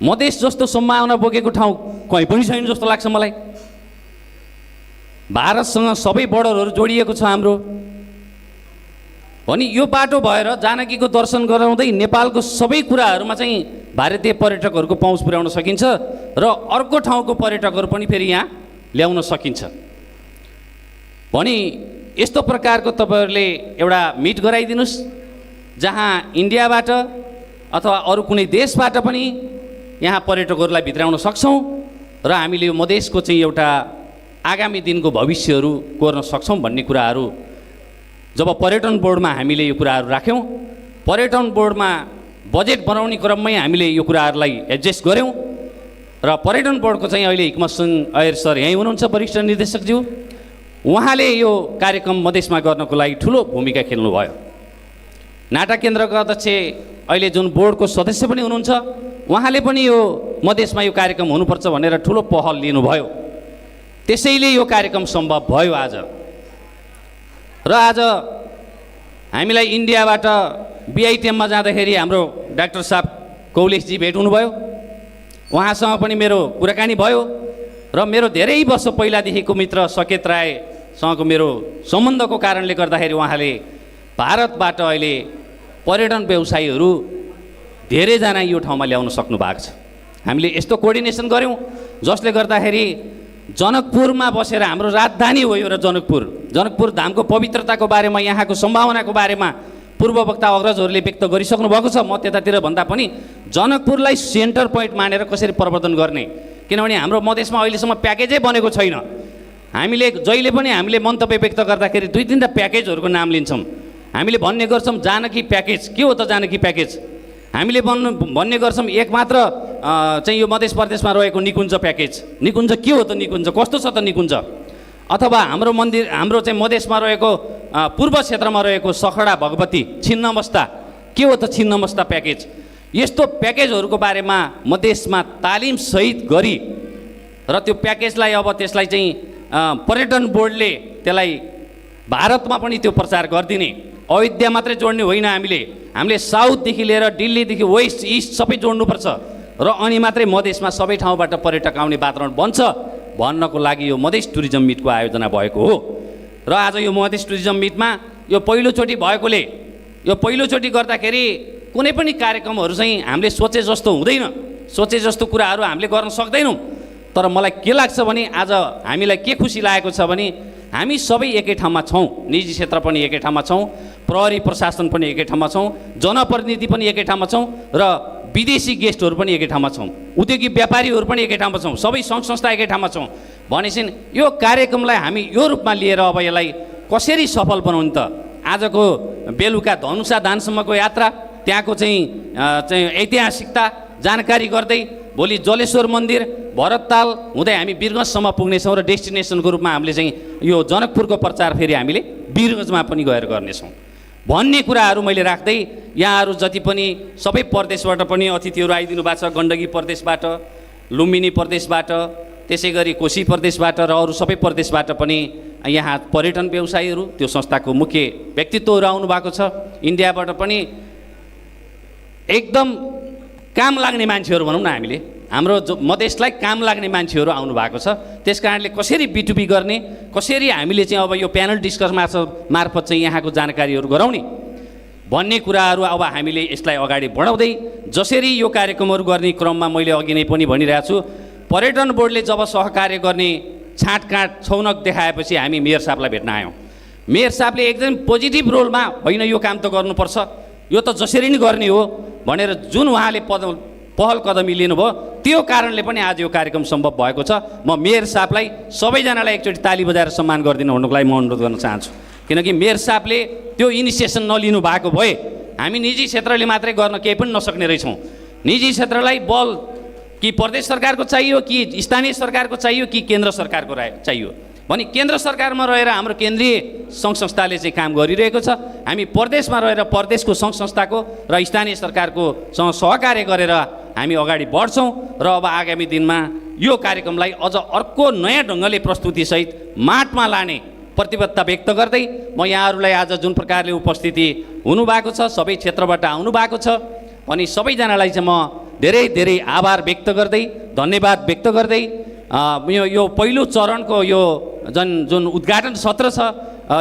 मधेस जस्तो सम्भावना बोकेको ठाउँ कहीँ पनि छैन जस्तो लाग्छ मलाई। भारतसँग सबै बोर्डरहरू जोडिएको छ हाम्रो। भने यो बाटो भएर जानकीको दर्शन गराउँदै नेपालको सबै कुराहरूमा चाहिँ भारतीय पर्यटकहरूको पहुँच पुर्याउन सकिन्छ र अर्को ठाउँको पर्यटकहरू पनि फेरि यहाँ ल्याउन सकिन्छ। भने यस्तो प्रकारको तपाईँहरूले एउटा मिट गराइदिनुहोस् जहाँ इन्डियाबाट अथवा अरू कुनै देशबाट पनि यहाँ पर्यटकहरूलाई भित्राउन सक्छौँ र हामीले यो मधेसको चाहिँ एउटा आगामी दिनको भविष्यहरू कोर्न सक्छौँ भन्ने कुराहरू जब पर्यटन बोर्डमा हामीले यो कुराहरू राख्यौँ, पर्यटन बोर्डमा बजेट बनाउने क्रममै हामीले यो कुराहरूलाई एडजस्ट गऱ्यौँ र पर्यटन बोर्डको चाहिँ अहिले हिक्मत सिंह अयर सर यहीँ हुनुहुन्छ, वरिष्ठ निर्देशकज्यू, उहाँले यो कार्यक्रम मधेसमा गर्नको लागि ठुलो भूमिका खेल्नुभयो। नाटक केन्द्रका अध्यक्ष अहिले जुन बोर्डको सदस्य पनि हुनुहुन्छ उहाँले पनि यो मधेसमा यो कार्यक्रम हुनुपर्छ भनेर ठुलो पहल लिनुभयो। त्यसैले यो कार्यक्रम सम्भव भयो आज। र आज हामीलाई इन्डियाबाट बिआइटिएममा जाँदाखेरि हाम्रो डाक्टर साहब कौलेशजी भेट हुनुभयो, उहाँसँग पनि मेरो कुराकानी भयो र मेरो धेरै वर्ष पहिलादेखिको मित्र सकेत रायसँगको मेरो सम्बन्धको कारणले गर्दाखेरि उहाँले भारतबाट अहिले पर्यटन व्यवसायीहरू धेरैजना यो ठाउँमा ल्याउन सक्नु भएको छ। हामीले यस्तो कोअर्डिनेसन गऱ्यौँ जसले गर्दाखेरि जनकपुरमा बसेर, हाम्रो राजधानी हो यो र जनकपुर धामको पवित्रताको बारेमा, यहाँको सम्भावनाको बारेमा पूर्व वक्ता अग्रजहरूले व्यक्त गरिसक्नु भएको छ। म त्यतातिर भन्दा पनि जनकपुरलाई सेन्टर पोइन्ट मानेर कसरी प्रवर्धन गर्ने, किनभने हाम्रो मधेसमा अहिलेसम्म प्याकेजै बनेको छैन। हामीले जहिले पनि हामीले मन्तव्य व्यक्त गर्दाखेरि 2-3टा प्याकेजहरूको नाम लिन्छौँ। हामीले भन्ने गर्छौँ जानकी प्याकेज। के हो त जानकी प्याकेज? हामीले भन्ने गर्छौँ एक मात्र चाहिँ यो मधेस प्रदेशमा रहेको निकुञ्ज प्याकेज। निकुञ्ज के हो त? निकुञ्ज कस्तो छ त निकुञ्ज? अथवा हाम्रो मन्दिर, हाम्रो चाहिँ मधेसमा रहेको पूर्व क्षेत्रमा रहेको सखडा भगवती छिन्नमस्ता, के हो त छिन्नमस्ता प्याकेज? यस्तो प्याकेजहरूको बारेमा मधेसमा तालिम सहित गरी र त्यो प्याकेजलाई अब त्यसलाई चाहिँ पर्यटन बोर्डले त्यसलाई भारतमा पनि त्यो प्रचार गरिदिने, अयोध्या मात्रै जोड्ने होइन, हामीले साउथदेखि लिएर दिल्लीदेखि वेस्ट इस्ट सबै जोड्नुपर्छ र अनि मात्रै मधेसमा सबै ठाउँबाट पर्यटक आउने वातावरण बन्छ भन्नको लागि यो मधेस टुरिज्म मिटको आयोजना भएको हो। र आज यो मधेस टुरिज्म मिटमा यो पहिलोचोटि भएकोले, यो पहिलोचोटि गर्दाखेरि कुनै पनि कार्यक्रमहरू चाहिँ हामीले सोचे जस्तो हुँदैन, सोचे जस्तो कुराहरू हामीले गर्न सक्दैनौँ। तर मलाई के लाग्छ भने आज हामीलाई के खुसी लागेको छ भने हामी सबै एकै ठाउँमा छौँ, निजी क्षेत्र पनि एकै ठाउँमा छौँ, प्रहरी प्रशासन पनि एकै ठाउँमा छौँ, जनप्रतिनिधि पनि एकै ठाउँमा छौँ र विदेशी गेस्टहरू पनि एकै ठाउँमा छौँ, उद्योगी व्यापारीहरू पनि एकै ठाउँमा छौँ, सबै सङ्घ संस्था एकै ठाउँमा छौँ। भनेपछि यो कार्यक्रमलाई हामी यो रूपमा लिएर अब यसलाई कसरी सफल बनाउनु त? आजको बेलुका धनुषा दानसम्मको यात्रा, त्यहाँको चाहिँ ऐतिहासिकता जानकारी गर्दै भोलि जलेश्वर मन्दिर, भरतताल हुँदै हामी वीरगञ्जसम्म पुग्नेछौँ र डेस्टिनेसनको रूपमा हामीले चाहिँ यो जनकपुरको प्रचार फेरि हामीले वीरगञ्जमा पनि गएर गर्नेछौँ भन्ने कुराहरू मैले राख्दै यहाँहरू जति पनि सबै प्रदेशबाट पनि अतिथिहरू आइदिनु भएको छ, गण्डकी प्रदेशबाट, लुम्बिनी प्रदेशबाट, त्यसै गरी कोशी प्रदेशबाट र अरू सबै प्रदेशबाट पनि यहाँ पर्यटन व्यवसायीहरू, त्यो संस्थाको मुख्य व्यक्तित्वहरू आउनु भएको छ। इन्डियाबाट पनि एकदम काम लाग्ने मान्छेहरू भनौँ न, हामीले हाम्रो मधेसलाई काम लाग्ने मान्छेहरू आउनु भएको छ। त्यस कारणले कसरी B2B गर्ने, कसरी हामीले चाहिँ अब यो प्यानल डिस्कस मार्फत चाहिँ यहाँको जानकारीहरू गराउने भन्ने कुराहरू अब हामीले यसलाई अगाडि बढाउँदै जसरी यो कार्यक्रमहरू गर्ने क्रममा मैले अघि नै पनि भनिरहेको छु, पर्यटन बोर्डले जब सहकार्य गर्ने छाँटकाँट छौनक देखाएपछि हामी मेयर साहबलाई भेट्न आयौँ। मेयर साहबले एकदम पोजिटिभ रोलमा होइन यो काम त गर्नुपर्छ, यो त जसरी नै गर्ने हो भनेर जुन उहाँले पहल कदमी लिनुभयो, त्यो कारणले पनि आज यो कार्यक्रम सम्भव भएको छ। म मेयर साहबलाई सबैजनालाई एकचोटि ताली बजाएर सम्मान गरिदिनु भन्नुको लागि म अनुरोध गर्न चाहन्छु। किनकि मेयर साहबले त्यो इनिसिएसन नलिनु भएको भए हामी निजी क्षेत्रले मात्रै गर्न केही पनि नसक्ने रहेछौँ। निजी क्षेत्रलाई बल कि प्रदेश सरकारको चाहियो, कि स्थानीय सरकारको चाहियो, कि केन्द्र सरकारको चाहियो भने केन्द्र सरकारमा रहेर हाम्रो केन्द्रीय सङ्घ संस्थाले चाहिँ काम गरिरहेको छ। हामी प्रदेशमा रहेर प्रदेशको सङ्घ संस्थाको र स्थानीय सरकारकोसँग सहकार्य गरेर हामी अगाडि बढ्छौँ र अब आगामी दिनमा यो कार्यक्रमलाई अझ अर्को नयाँ ढङ्गले प्रस्तुतिसहित माटमा लाने प्रतिबद्धता व्यक्त गर्दै म यहाँहरूलाई आज जुन प्रकारले उपस्थिति हुनुभएको छ, सबै क्षेत्रबाट आउनुभएको छ अनि सबैजनालाई चाहिँ म धेरै धेरै आभार व्यक्त गर्दै, धन्यवाद व्यक्त गर्दै यो पहिलो चरणको यो जुन उद्घाटन सत्र छ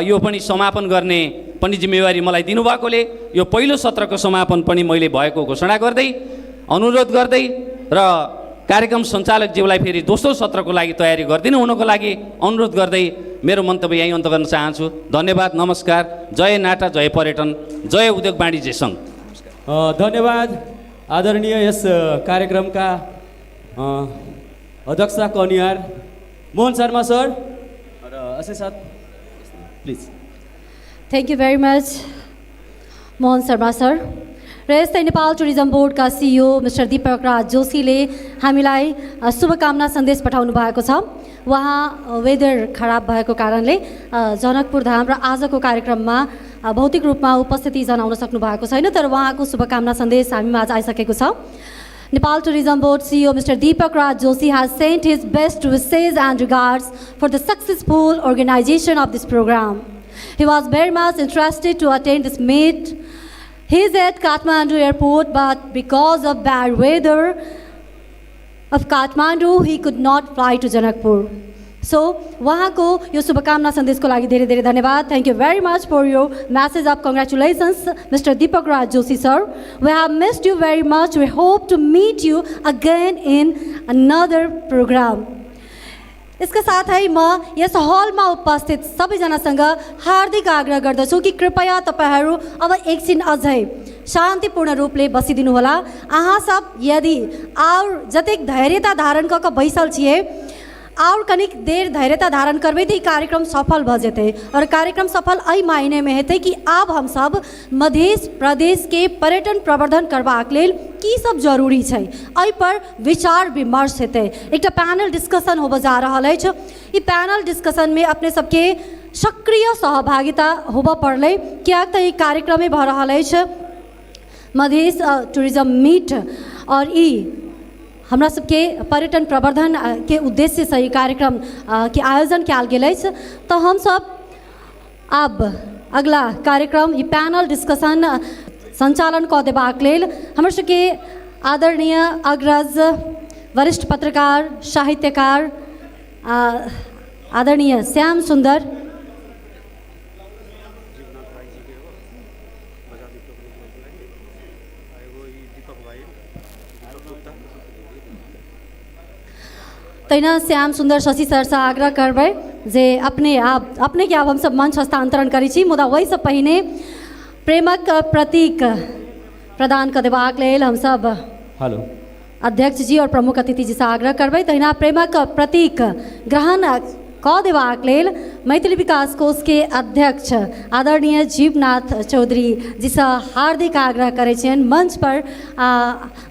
यो पनि समापन गर्ने पनि जिम्मेवारी मलाई दिनुभएकोले यो पहिलो सत्रको समापन पनि मैले भएको घोषणा गर्दै अनुरोध गर्दै र कार्यक्रम सञ्चालकज्यूलाई फेरि दोस्रो सत्रको लागि तयारी गरिदिनु हुनको लागि अनुरोध गर्दै मेरो मन्तव्य यहीँ अन्त गर्न चाहन्छु। धन्यवाद, नमस्कार। जय नाटा, जय पर्यटन, जय उद्योग वाणिज्य सङ्घ। धन्यवाद आदरणीय यस कार्यक्रमका अध्यक्ष कनियार मोहन शर्मा सर र असे साथ please. Thank you very much Mohan Sharma sir. र यस्तै नेपाल टुरिज्म बोर्डका सिइओ मिस्टर दीपक राज जोशीले हामीलाई शुभकामना सन्देश पठाउनु भएको छ। उहाँ वेदर खराब भएको कारणले जनकपुर धाम र आजको कार्यक्रममा भौतिक रूपमा उपस्थिति जनाउन सक्नु भएको छैन, तर उहाँको शुभकामना सन्देश हामीमा आज आइसकेको छ। Nepal Tourism Board CEO Mr. Deepak Raj Joshi has sent his best wishes and regards for the successful organization of this program. He was very much interested to attend this meet. He is at Kathmandu airport, but because of bad weather of Kathmandu, he could not fly to Janakpur. So, उहाँको यो शुभकामना सन्देशको लागि धेरै धेरै धन्यवाद। Thank you very much for your message of congratulations, Mr. Deepak Raj Joshi sir. We have missed you very much. We hope to meet you again in another program. इसका साथै म यस हलमा उपस्थित सबैजनासँग हार्दिक आग्रह गर्दछु कि कृपया तपाईहरू अब एकछिन अझै शान्तिपूर्ण रूपले बसिदिनु होला। अहाँ सब यदि और जतेक धैर्यता धारण क बैसल छिए और कनिक देर धैर्यता धारण करबे तो कार्यक्रम सफल भ जेते। और कार्यक्रम सफल एहि मायने में हेतै कि अब हम सब मध्य प्रदेश के पर्यटन प्रवर्धन करबाक लेल की सब जरूरी छै एहि पर विचार विमर्श हेतै। एकटा पैनल डिस्कशन होबे जा रहल अछि। ई पैनल डिस्कशन में अपने सबके सक्रिय सहभागिता होबे पड़लै, कियाक त ई कार्यक्रम भ रहल अछि मध्य टूरिज्म मीट और ई हमरा सबके पर्यटन प्रवर्धन के उद्देश्य से कार्यक्रम के आयोजन कयल गेल अछि। तो हम सब अब अगला कार्यक्रम ई पैनल डिस्कशन संचालन कऽ देबाक लेल हमर सबके आदरणीय अग्रज वरिष्ठ पत्रकार साहित्यकार आदरणीय श्याम सुंदर तैना श्याम सुंदर शशि सर से आग्रह करबै जे अपने के आब हम सब मंच हस्तांतरण करै छी, मुदा वही सब पहिने प्रेमक प्रतीक प्रदान कर देबाक लेल हम सब हेलो अध्यक्ष जी और प्रमुख अतिथि जी से आग्रह करबै। तहिना प्रेमक प्रतीक ग्रहण कऽ देबाक लेल मैथिली विकास कोष के अध्यक्ष आदरणीय जीवनाथ चौधरी जी से हार्दिक आग्रह करै छियनि मंच पर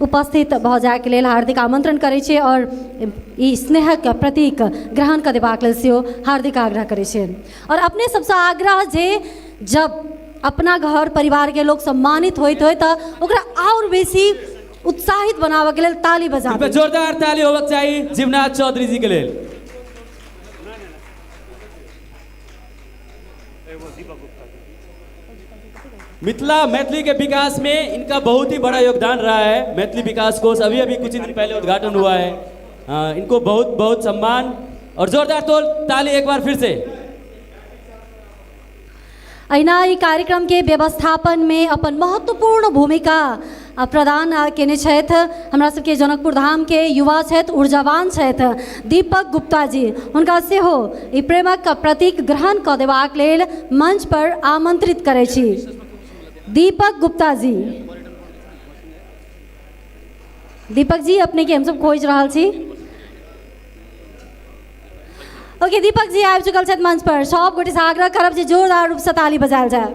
उपस्थित भऽ जाय के लेल हार्दिक आमंत्रण करै छियै और ई स्नेहक प्रतीक ग्रहण कऽ देबाक लेल सेहो हार्दिक आग्रह करै छियनि। और अपने सबसे आग्रह जे जब अपना घर परिवार के लोग सम्मानित होइत होय तऽ ओकरा और बेसी उत्साहित बनाबऽ के लेल ताली बजाबी। जोरदार ताली होबक चाही जीवनाथ चौधरी जी के लेल। मिथिला मैथिली के विकास में इनका बहुत ही बड़ा योगदान रहा है। मैथिली विकास कोष अभी अभी कुछ दिन पहले उद्घाटन हुआ है। इनको बहुत बहुत सम्मान और जोरदार ताली एक बार फिर से। अहिना ई कार्यक्रम के व्यवस्थापन में अपन महत्वपूर्ण भूमिका प्रदान केने छथि हमरा सबके जनकपुर धाम के युवा छथि, ऊर्जावान छथि दीपक गुप्ता जी। हुनका सेहो ई प्रेमक प्रतीक ग्रहण कऽ देबाक लेल मंच पर आमंत्रित करै छी। दीपक गुप्ता जी, दीपक जी अपने के हम सब खोज रहल छी। ओके दीपक जी आबि चुकल छथि मंच पर। सब गोटे से आग्रह करब जे जोरदार रूप से ताली बजायल जाय।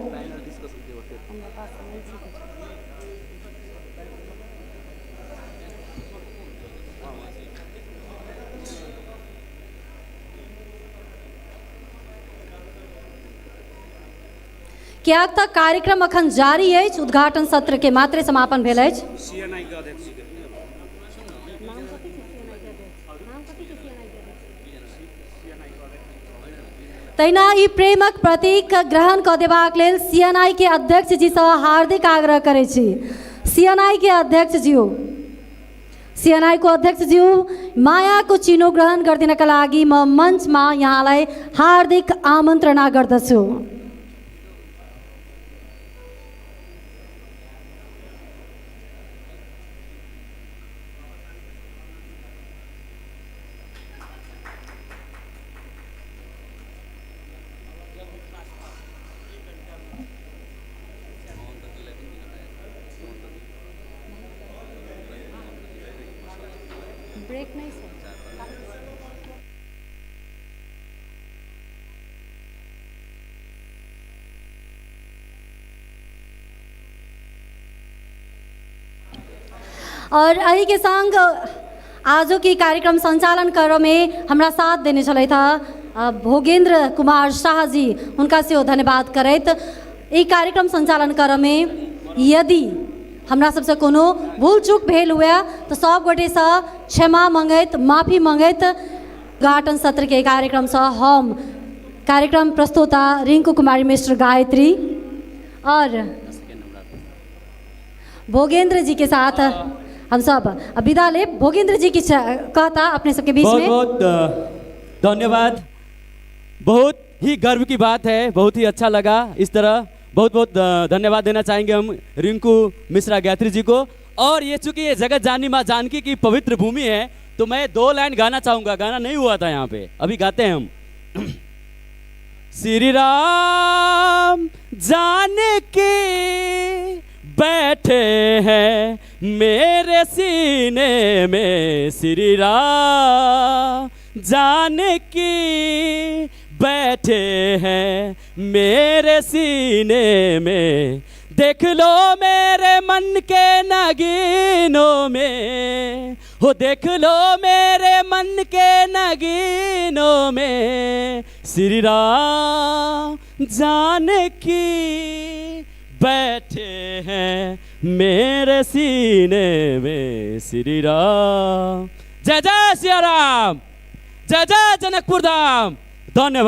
कियाक तऽ कार्यक्रम अखन जारी अछि, उद्घाटन सत्र के मात्रे समापन भेल अछि। तहिना ई प्रेमक प्रतीक ग्रहण कऽ देबाक लेल सीएनआई के अध्यक्ष जी से हार्दिक आग्रह करै छी। सीएनआई के अध्यक्ष जी सीएनआई को अध्यक्ष जी माया को चिनो ग्रहण गरिदिनका लागि म मञ्चमा यहाँलाई हार्दिक आमन्त्रणा गर्दछु। ब्रेक नहीं सर। और यही के संग आज की कार्यक्रम संचालन कर में हमारा साथ देने चले था भोगेंद्र कुमार शाह जी, उनका से धन्यवाद करत। ये कार्यक्रम संचालन कर में यदि हमरा सबसे कोनो भूल चूक भेल हुआ तो सब गोटे से क्षमा मंगैत, माफी मंगैत उद्घाटन सत्र के कार्यक्रम से हम कार्यक्रम प्रस्तुता रिंकू कुमारी मिश्र गायत्री और भोगेंद्र जी के साथ हम सब विदा ले। भोगेंद्र जी की कहता अपने सबके बीच में बहुत बहुत धन्यवाद। बहुत ही गर्व की बात है, बहुत ही अच्छा लगा। इस तरह बहुत बहुत धन्यवाद देना चाहेंगे हम रिंकू मिश्रा गायत्री जी को। और ये चूंकि ये जगत जानी माँ जानकी की पवित्र भूमि है तो मैं 2 लाइन गाना चाहूँगा। गाना नहीं हुआ था यहाँ पे, अभी गाते हैं हम। श्री राम जानकी बैठे हैं मेरे सीने में, श्री राम जानकी बैठे हैं मेरे सीने में। देख लो मेरे मन के नगीनों में, हो देख लो मेरे मन के नगीनों में, श्री राम जानकी बैठे हैं मेरे सीने में, श्री राम। जय जय सिया राम, जय जय जनकपुर धाम। धन्यवाद।